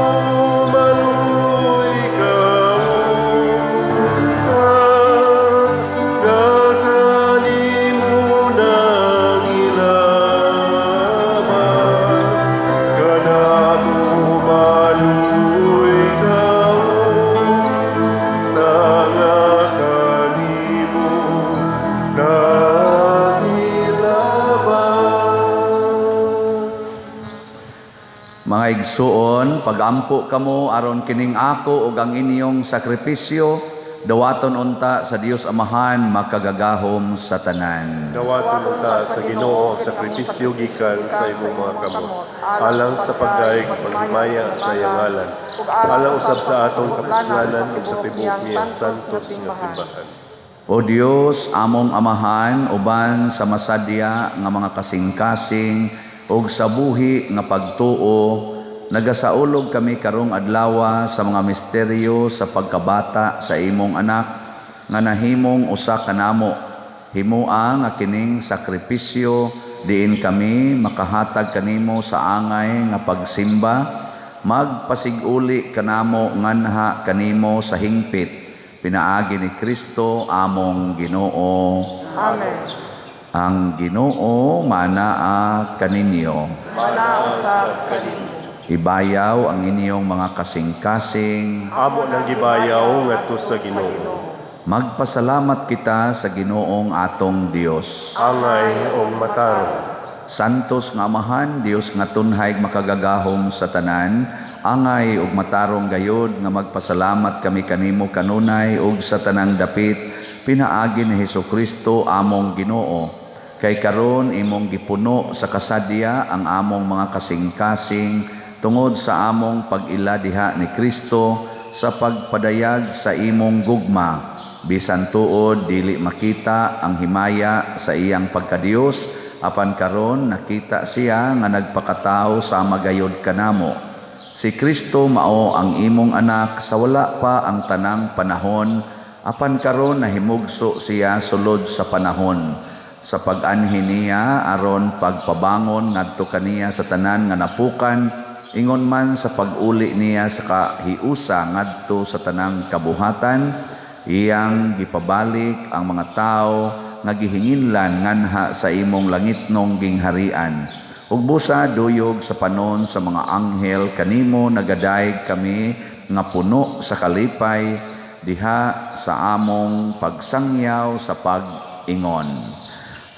maluoy kaunta nga kanimo nangilaban. Kanamo maluoy kaunta nga kanimo nangilaban. Mga igsuon, pagampo kamo aron kining ako ug ang inyong sakripisyo dawaton unta sa Dios Amahan makagagahom sa tanan. Dawaton unta sa Ginoo ang sakripisyo gikan sa imong mga kamot, alang sa pagdayeg paghimaya sa iyang ngalan, alang usab sa atong kapuslanan ug sa tibuok niyang santos nga simbahan. O Dios, among Amahan, uban sa masadya nga mga kasing-kasing ug sa buhi nga pagtuo, nagasaulog kami karong adlawa sa mga misteryo sa pagkabata sa imong anak nga nahimong usa kanamo. Himoa nga kining sakripisyo diin kami makahatag kanimo sa angay nga pagsimba, magpasiguli kanamo nganha kanimo sa hingpit pinaagi ni Kristo among Ginoo. Amen. Ang Ginoo maanaa kaninyo. Manausab kaninyo. Ibayaw ang inyong mga kasing-kasing. Amo nang gibayaw ngadto sa Ginoo. Magpasalamat kita sa Ginoong atong Dios. Angay og matarong. Santos nga Amahan, Dios nga tunhay makagagahom sa tanan, angay ug matarong gayod nga magpasalamat kami kanimo kanunay ug sa tanang dapit pinaagi ni Hesukristo among Ginoo. Kay karon imong gipuno sa kasadya ang among mga kasing-kasing tungod sa among pag-ila diha ni Kristo sa pagpadayag sa imong gugma. Bisan tuod dili makita ang himaya sa iyang pagkadiyos, apan karon nakita siya nga nagpakatao sama gayod kanamo. Si Kristo mao ang imong anak sa wala pa ang tanang panahon, apan karon nahimugso siya sulod sa panahon. Sa pag-anhi niya aron pagpabangon ngadto kaniya sa tanan nga napukan, ingon man sa pag-uli niya sa kahiusa ngadto sa tanang kabuhatan, iyang gipabalik ang mga tawo nga gihinginlan nganha sa imong langitnong gingharian. Ug busa duyog sa panon sa mga anghel kanimo nagadayeg kami nga puno sa kalipay diha sa among pagsangyaw sa pag-ingon.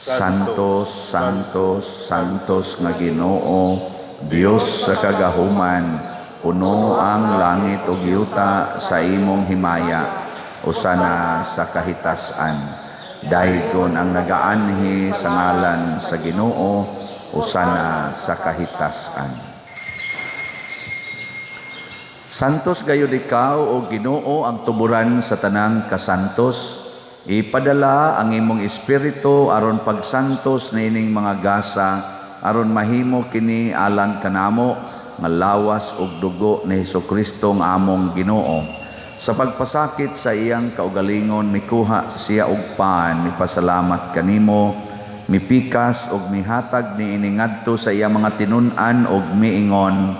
Santos, Santos, Santos nga Ginoo, Dios sa kagahuman, puno ang langit ug yuta sa imong himaya. Usana sa kahitasan. Daygon ang nagaanhi sa ngalan sa Ginoo, usana sa kahitasan. Santos gayud ikaw o Ginoo ang tuburan sa tanang kasantos. Ipadala ang imong espiritu aron pagsantos niining mga gasa, aron mahimo kini alang kanamo nga lawas ug dugo ni Hesukristo nga among Ginoo. Sa pagpasakit sa iyang kaugalingon, mikuha siya og pan, mipasalamat kanimo, mipikas og mihatag niini ngadto sa iyang mga tinun-an og miingon,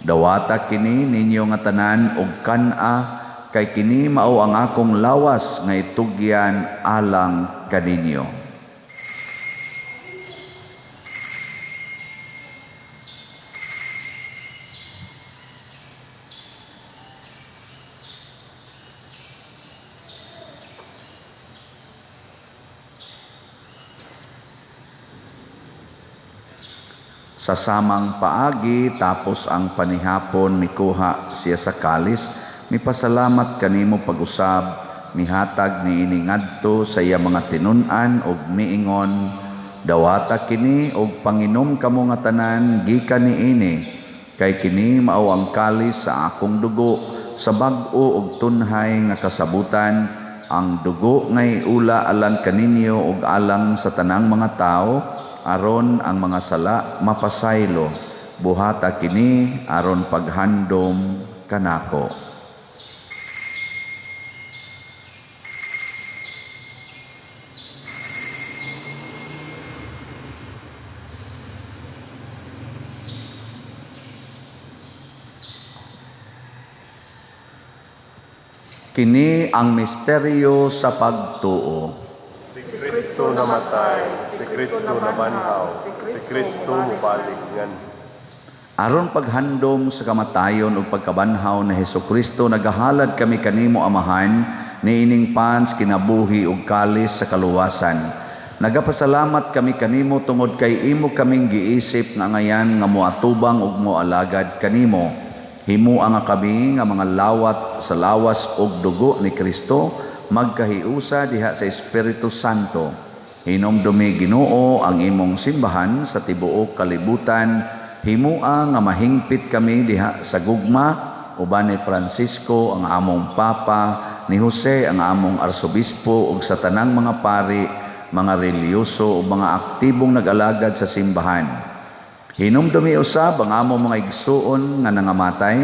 dawata kini ninyo nga tanan og kan-a, kay kini mao ang akong lawas nga itugyan alang kaninyo. Sa samang paagi, tapos ang panihapon, mikuha siya sa kalis, mipasalamat kanimo pag-usab, mihatag niini ngadto sa iya mga tinun-an og miingon, dawata kini og panginom kamo nga tanan gikan niini, kay kini mao ang kalis sa akong dugo, sa bag-o og tunhay nga kasabutan, ang dugo nga iula alang kaninyo og alang sa tanang mga tawo, aron ang mga sala mapasaylo. Buhata kini aron paghandom kanako. Kini ang misteryo sa pagtuo. Si Kristo namatay, si Kristo nabanhaw, si Kristo mubalik ngan. Aron paghandom sa kamatayon ug pagkabanhaw ni Hesukristo, nagahalad kami kanimo Amahan niining pans kinabuhi ug kalis sa kaluwasan. Nagapasalamat kami kanimo tungod kay imo kaming giisip nga ngayan nga moatubang ug moalagad kanimo. Himua nga kami nga mga lawat sa lawas ug dugo ni Kristo, magkahiusa diha sa Espiritu Santo. Hinomdumi Ginoo ang imong simbahan sa tibuok kalibutan. Himua nga mahingpit kami diha sa gugma uban ni Francisco ang among Papa, ni Jose ang among Arsobispo ug sa tanang mga pari, mga relihiyoso ug mga aktibong nag-alagad sa simbahan. Hinumdumi usab ang among mga igsuon nga nangamatay,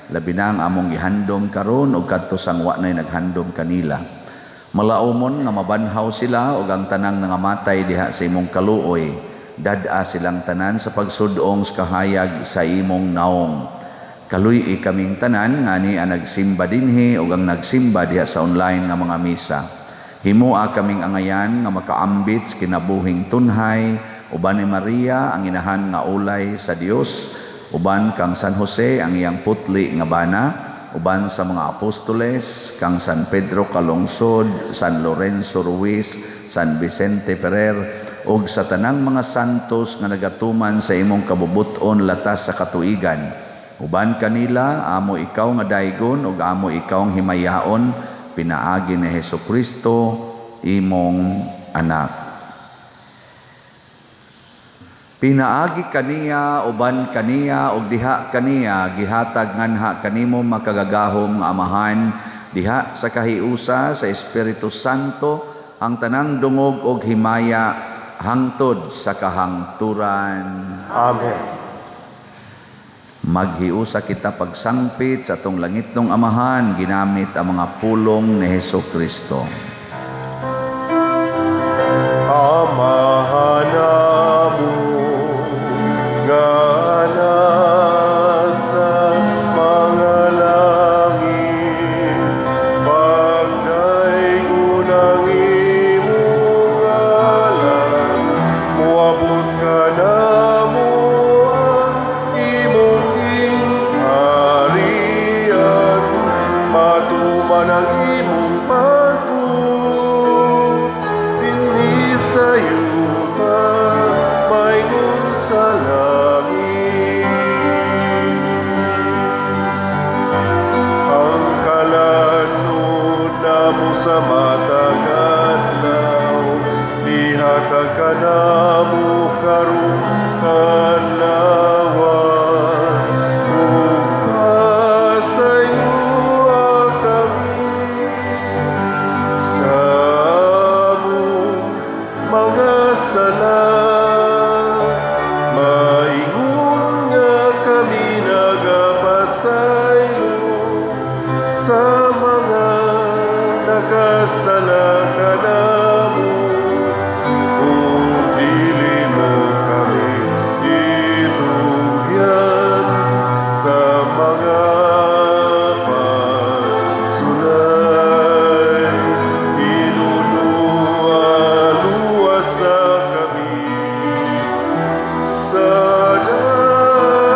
labi na ang among gihandom karon ug kadto sang wa nay naghandom kanila. Malaumon nga mabanhaw sila ug ang tanang nangamatay diha sa imong kaluoy. Dad-a silang tanan sa pagsudong sa kahayag sa imong naong. Kaluy-i kaming tanan ngani ang nagsimba dinhi ug ang nagsimba diha sa online nga mga misa. Himoa kaming angayan nga makaambit sa kinabuhing tunhay uban ni Maria ang inahan nga ulay sa Dios, uban kang San Jose ang iyang putli nga bana, uban sa mga apostoles kang San Pedro Calungsod, San Lorenzo Ruiz, San Vicente Ferrer, ug sa tanang mga santos nga nagatuman sa imong kabubut-on latas sa katuigan. Uban kanila amo ikaw nga daygon ug amo ikaw ang himayaon pinaagi ni Hesukristo imong anak. Pinaagi kaniya, uban kaniya, ug diha kaniya gihatag nganha kanimo makagagahom nga Amahan diha sa kahiusa sa Espiritu Santo ang tanang dungog ug himaya hangtod sa kahangturan. Amen. Maghiusa kita pagsangpit sa atong langitnong Amahan ginamit ang mga pulong ni Hesukristo. Amahan namo nga nasa mga langit, pagdaygon ang imong ngalan, moabot kanamo ang imong gingharian, matuman ang imong pagbuot dinhi sa yuta maingon sa langit. Ang kalan-on namo sa matag adlaw, ihatag kanamo karong adlaw, ug pasayloa kami sa among mga sala, maingon nga kami nagapasaylo sa mga nakasala kanamo, ug dili mo kami itugyan sa mga pagsulay. Hinunua-luwasa kami sa dautan.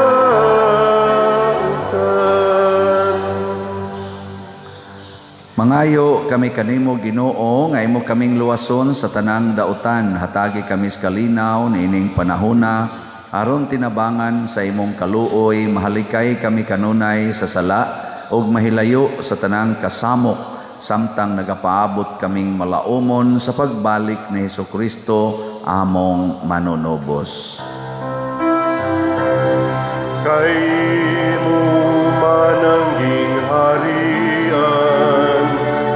Mangayo kami kanimo Ginoo nga imo kaming luwason sa tanang dautan, hatagi kami sa kalinaw niining panahona aron tinabangan sa imong kaluoy, mahalikay kami kanunay sa sala ug mahilayo sa tanang kasamok samtang nagapaabot kaming malaumon sa pagbalik ni Hesukristo among manunubos. Kay imo man ang gingharian,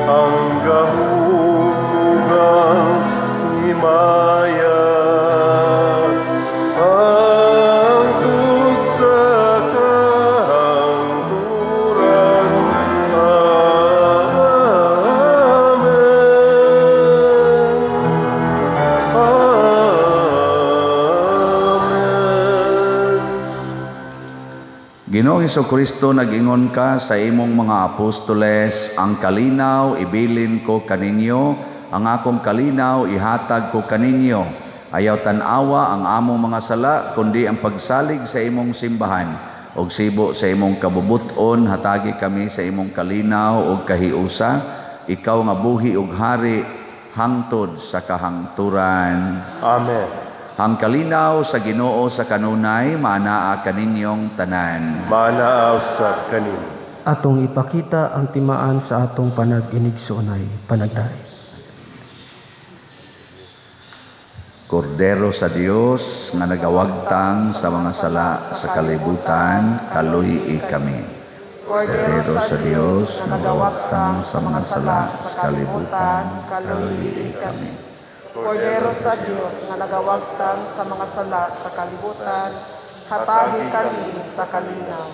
ang gahom ug ang himaya, hangtod sa kahangturan. Amen. Amen. Ginoong Hesukristo, nag-ingon ka sa imong mga apostoles, ang kalinaw ibilin ko kaninyo, ang akong kalinaw ihatag ko kaninyo. Ayaw tan-awa ang among mga sala, kundi ang pagsalig sa imong simbahan. Og sibo sa imong kabubuton, hatagi kami sa imong kalinaw og kahiusa. Ikaw nga buhi og hari, hangtod sa kahangturan. Amen. Ang kalinaw sa Ginoo sa kanunay, maanaa kaninyong tanan. Maanaa usab kanimo. Atong ipakita ang timaan sa atong panag-inigsoonay, panagdaig. Kordero sa Dios nga nagawagtang sa mga sala sa kalibutan, kaluy-i kami. Kordero sa Dios nga nagawagtang sa mga sala sa kalibutan, kaluy-i kami. Kordero sa Dios nga nagawagtang sa mga sala sa kalibutan, hatagi kami sa kalinaw.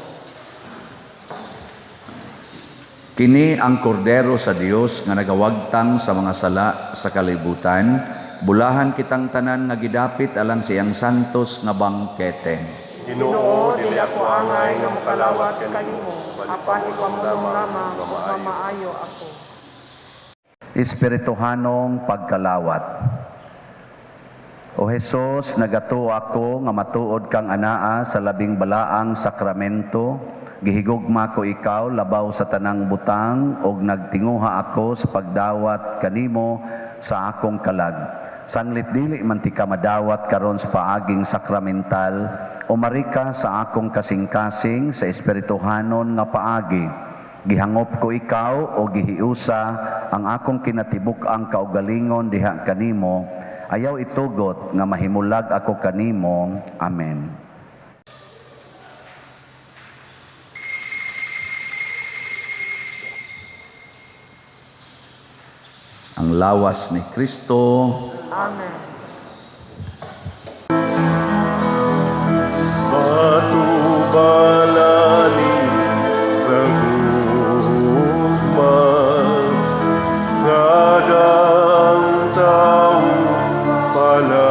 Kini ang kordero sa Dios nga nagawagtang sa mga sala sa kalibutan, bulahan kitang tanan nga gidapit alang sa iyang santos nga bangkete. Ginoo, dili ako angay nga mokalawat kanimo, apan ipamulong lamang ug mamaayo ako. Espirituhanong pagkalawat. O Hesus, nagatuo ako nga matuod kang anaa sa labing balaang sakramento. Gihigugma ko ikaw labaw sa tanang butang ug nagtinguha ako sa pagdawat kanimo sa akong kalag. Sanglit dili man tika madawat karon sa paaging sakramental, umari ka sa akong kasing-kasing sa espirituhanon nga paagi. Gihangop ko ikaw o gihiusa ang akong kinatibuk-ang kaugalingon diha kanimo. Ayaw itugot nga mahimulag ako kanimo. Amen. Ang lawas ni Kristo. Amen. Patubalani sa gugma, sa daang tao palangga.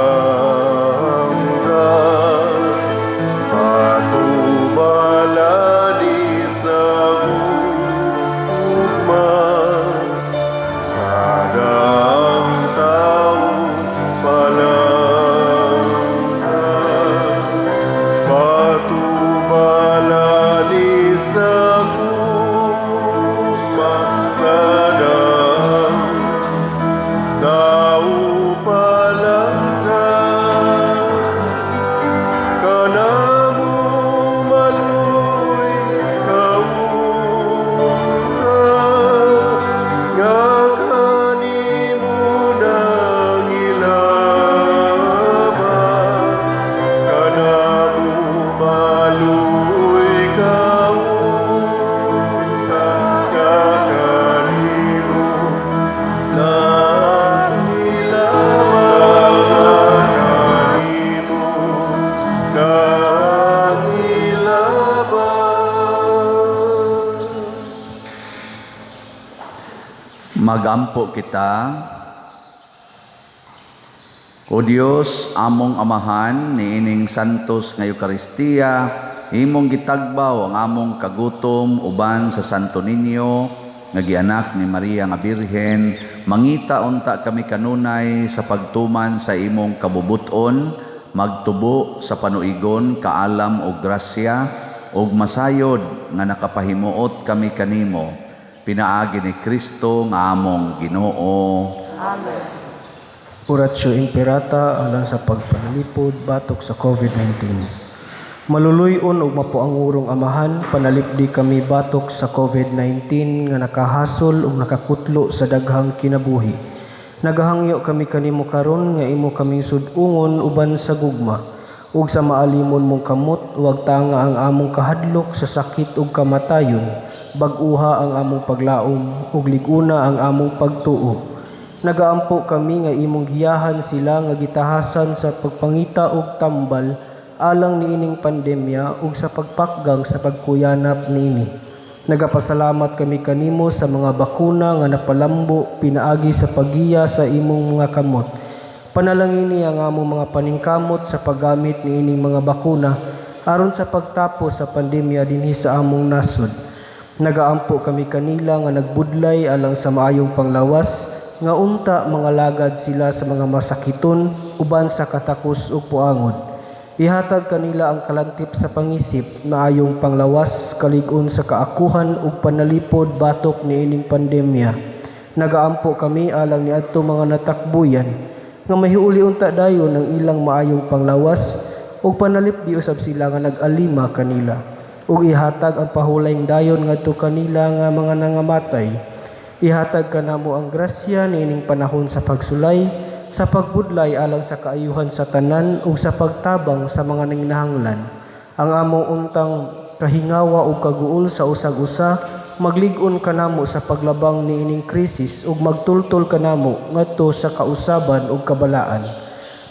Patubalani sa gugma, sa daang tao palangga. Patubalani sa gugma, sa daang tao palangga. Kanamo maloy kaunta, nga kanimo nangilaba. Kanamo maloy kaunta, nga kanimo nangilaba. Kanimo nangilaba. Magampo kita. O Dios, among Amahan, niining santos nga Eukaristiya, imong gitagbaw ang among kagutom uban sa Santo Niño nga gianak ni Maria nga Birhen. Mangita unta kami kanunay sa pagtuman sa imong kabubuton, magtubo sa panuigon, kaalam o grasya, ug masayod nga nakapahimuot kami kanimo. Pinaagi ni Kristo nga among Ginoo. Amen. Oratio Imperata alang sa pagpanalipod batok sa COVID-19. Maluluy-on ug mapuangurong Amahan, panalipdi kami batok sa COVID-19 nga nakahasol ug nakakutlo sa daghang kinabuhi. Nagahangyo kami kanimo karon nga imo kaming sud-ungon uban sa gugma ug sa maalimon mong kamot, wag tanga ang among kahadlok sa sakit ug kamatayon. Bag-uha ang among paglaom ug lig-una ang among pagtuo. Nagaampo kami nga imong giyahan sila nga gitahasan sa pagpangita og tambal alang niining pandemya ug sa pagpakgang sa pagkuyanap niini. Nagapasalamat kami kanimo sa mga bakuna nga napalambo pinaagi sa paggiya sa imong mga kamot. Panalangini ang among mga paningkamot sa paggamit niining mga bakuna aron sa pagtapos sa pandemya dinhi sa among nasod. Nagaampo kami kanila nga nagbudlay alang sa maayong panglawas, nga unta mga lagad sila sa mga masakiton uban sa katakos ug puangod. Ihatag kanila ang kalantip sa pangisip na ayong panglawas, kalig-on sa kaakuhan ug panalipod batok niining pandemya. Nagaampo kami alang niadto mga natakbuyan nga mahiuli unta dayon ang ilang maayong panglawas ug panalipdi usab sila nga nag-alima kanila, ug ihatag ang pahulayng dayon ngadto kanila nga mga nangamatay. Ihatag kanamo ang grasya niining panahon sa pagsulay, sa pagbudlay alang sa kaayuhan sa tanan ug sa pagtabang sa mga nanginahanglan. Ang among untang kahingawa ug kaguol sa usag-usa, maglig-on kanamo sa paglabang niining krisis ug magtultol kanamo ngadto sa kausaban ug kabalaan.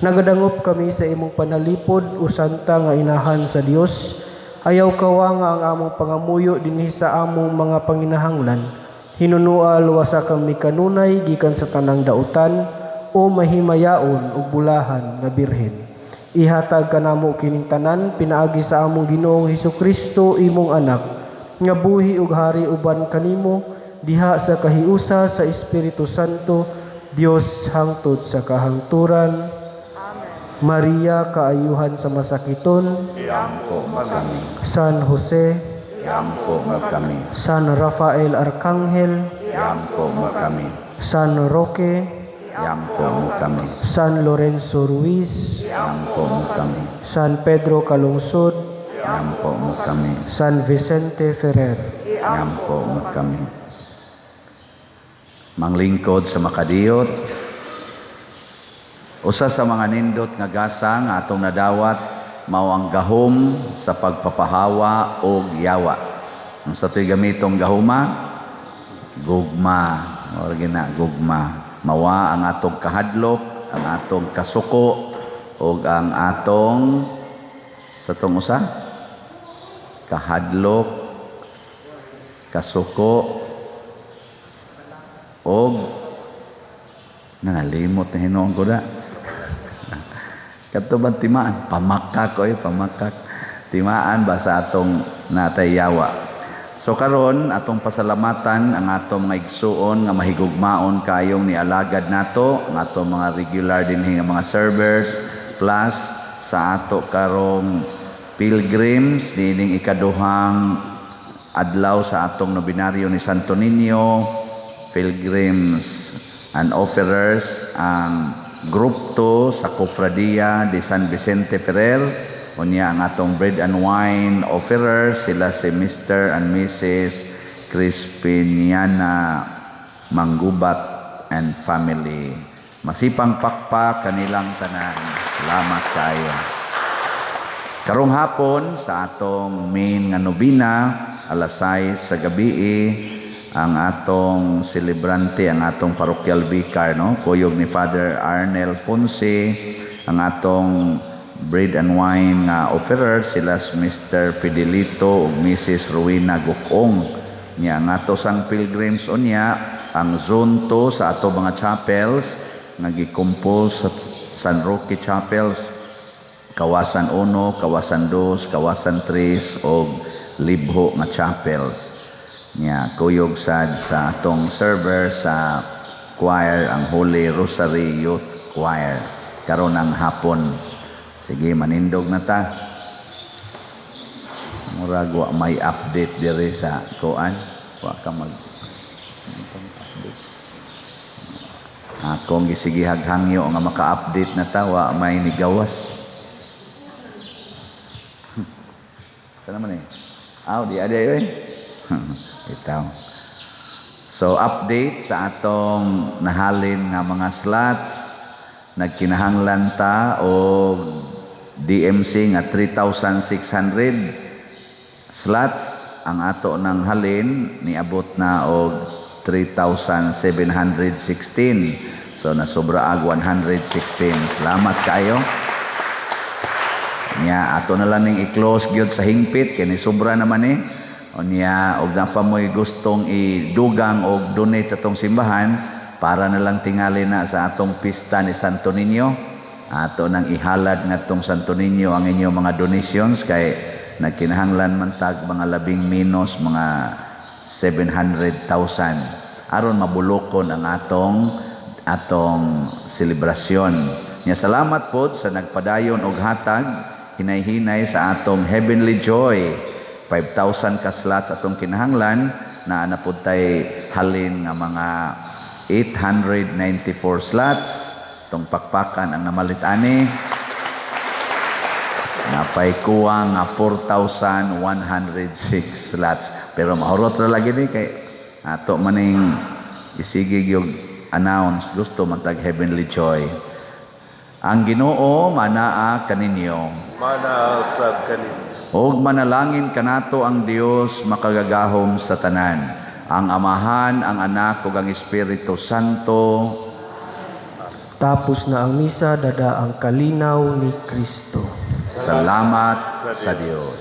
Nagadangop kami sa imong panalipod o santa nga inahan sa Dios. Ayaw kawanga ang among pangamuyo dinhi sa among mga panginahanglan. Hinunual wasa kami kanunay gikan sa tanang dautan o mahimayaon ug bulahan nga birhen. Ihatag kanamo kining tanan pinaagi sa among Ginoong Hesukristo imong anak, nga buhi ug hari uban kanimo diha sa kahiusa sa Espiritu Santo, Dios hangtod sa kahangturan. Amen. Maria, kaayuhan sa masakiton, Iampo mo kami. San Jose, Iampo mo kami. San Rafael Arcangel, Iampo mo kami. San Roque, Iampo mo kami. San Lorenzo Ruiz, Iampo mo kami. San Pedro Calungsod, Iampo mo kami. San Vicente Ferrer. Iampo mo kami. Manglingkod sa makadiyot, usa sa mga nindot nga gasa nga atong nadawat mao ang gahom sa pagpapahawa og yawa. Ang sa to'y gamitong gahuma, gugma. Mao gina gugma. Mawa ang atong kahadlok, ang atong kasuko ug ang atong sa tong usa kahadlok, kasuko og nangalimot na hinuon ko da. Kato bang timaan? Pamakak oy, pamakak. Timaan ba sa atong natay yawa. So karon atong pasalamatan ang atong mga igsuon nga mahigugmaon kayong nialagad nato, ang atong mga regular dinhi nga mga servers plus sa ato karong pilgrims niining ikaduhang adlaw sa atong nobinaryo ni Santo Niño, pilgrims and offerers ang Group 2 sa Cofradia de San Vicente Ferrer. Unya ang atong bread and wine offerers sila si Mr. and Mrs. Crispiniana Manggubat and family. Masipang pakpak kanilang tanan. Salamat kayo. Karong hapon sa atong main nga nobina alas 6 sa gabi, ang atong celebrante, ang atong parochial vicar, no, kuyog ni Father Arnel Ponce, ang atong bread and wine nga offerer sila Mr. Fidelito ug Mrs. Rowena Gukong. Nya ang ato sang pilgrims unya ang zone 2 sa ato mga chapels nga gi-compose sa San Roque Chapels, Kawasan 1, Kawasan 2, Kawasan 3 og Libho nga chapels. Nya kuyog sad sa atong server sa choir ang Holy Rosary Youth Choir karon ang hapon. Sige, manindog na ta. Murag wa may update diri sa kuan, wa ka mag update. Akong gisigihag hangyo nga maka-update na ta, wa may nigawas. Kana man eh. Aw, di adi oy. Itaw. So update sa atong nahalin nga mga slots, nagkinahanglan ta og DMC nga 3,600 slots. Ang ato nang halin niabot na og 3,716. So nasobra ag 116. Salamat kayo. Nya ato na lang ning i-close gyud sa hingpit kay ni sobra naman eh. Unya og napa mo'y gustong idugang og donate sa atong simbahan para na lang tingali na sa atong pista ni Santo Niño. Ato nang ihalad ngadtong Santo Niño ang inyong mga donations kay nagkinahanglan man tag mga labing minus mga 700,000 aron mabulokon ang atong selebrasyon. Nya salamat pod sa nagpadayon og hatag hinay-hinay sa atong Heavenly Joy. 5,000 ka slots atong kinahanglan, naa na pud tay halin nga mga 894 slots. Itong pakpakan ang namalit ani. Napay kuwang nga 4,106 slots. Pero mahurot ra lagi ni kay ato maning isigig yung announce gusto man tag Heavenly Joy. Ang Ginoo manaa kaninyo. Manaa sad kaninyo. Og manalangin kanato ang Dios makagagahom sa tanan, ang Amahan, ang Anak ug ang Espiritu Santo. Tapos na ang misa, dada ang kalinaw ni Kristo. Salamat sa Dios.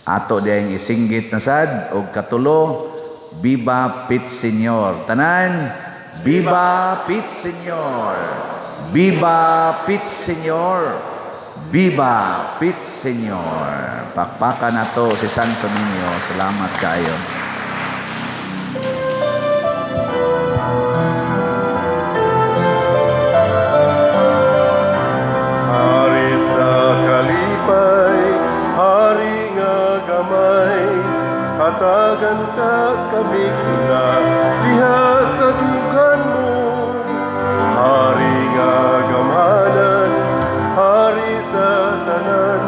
Ato diyang isinggit na sad og katulo, Viva Pit Señor. Tanan, Viva Pit Señor. Viva Pit Señor. Viva Pit Señor. Pakpakan nato si Santo Niño. Salamat kayo. Hatagan ta kami kuna diha sa dughan mo. Hari nga gamhanan, hari sa tanan,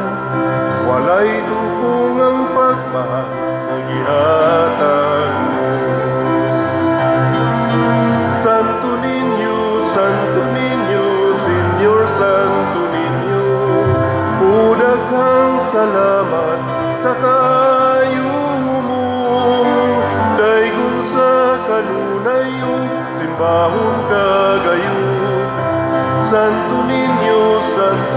walay tupong ang pagmahal nga gihatag mo. Santo Niño, Santo Niño, Señor Santo Niño, o daghang salamat sa kaayo mo. Daygon sa kanunay ug simbahon kagayo. Santo Niño, Santo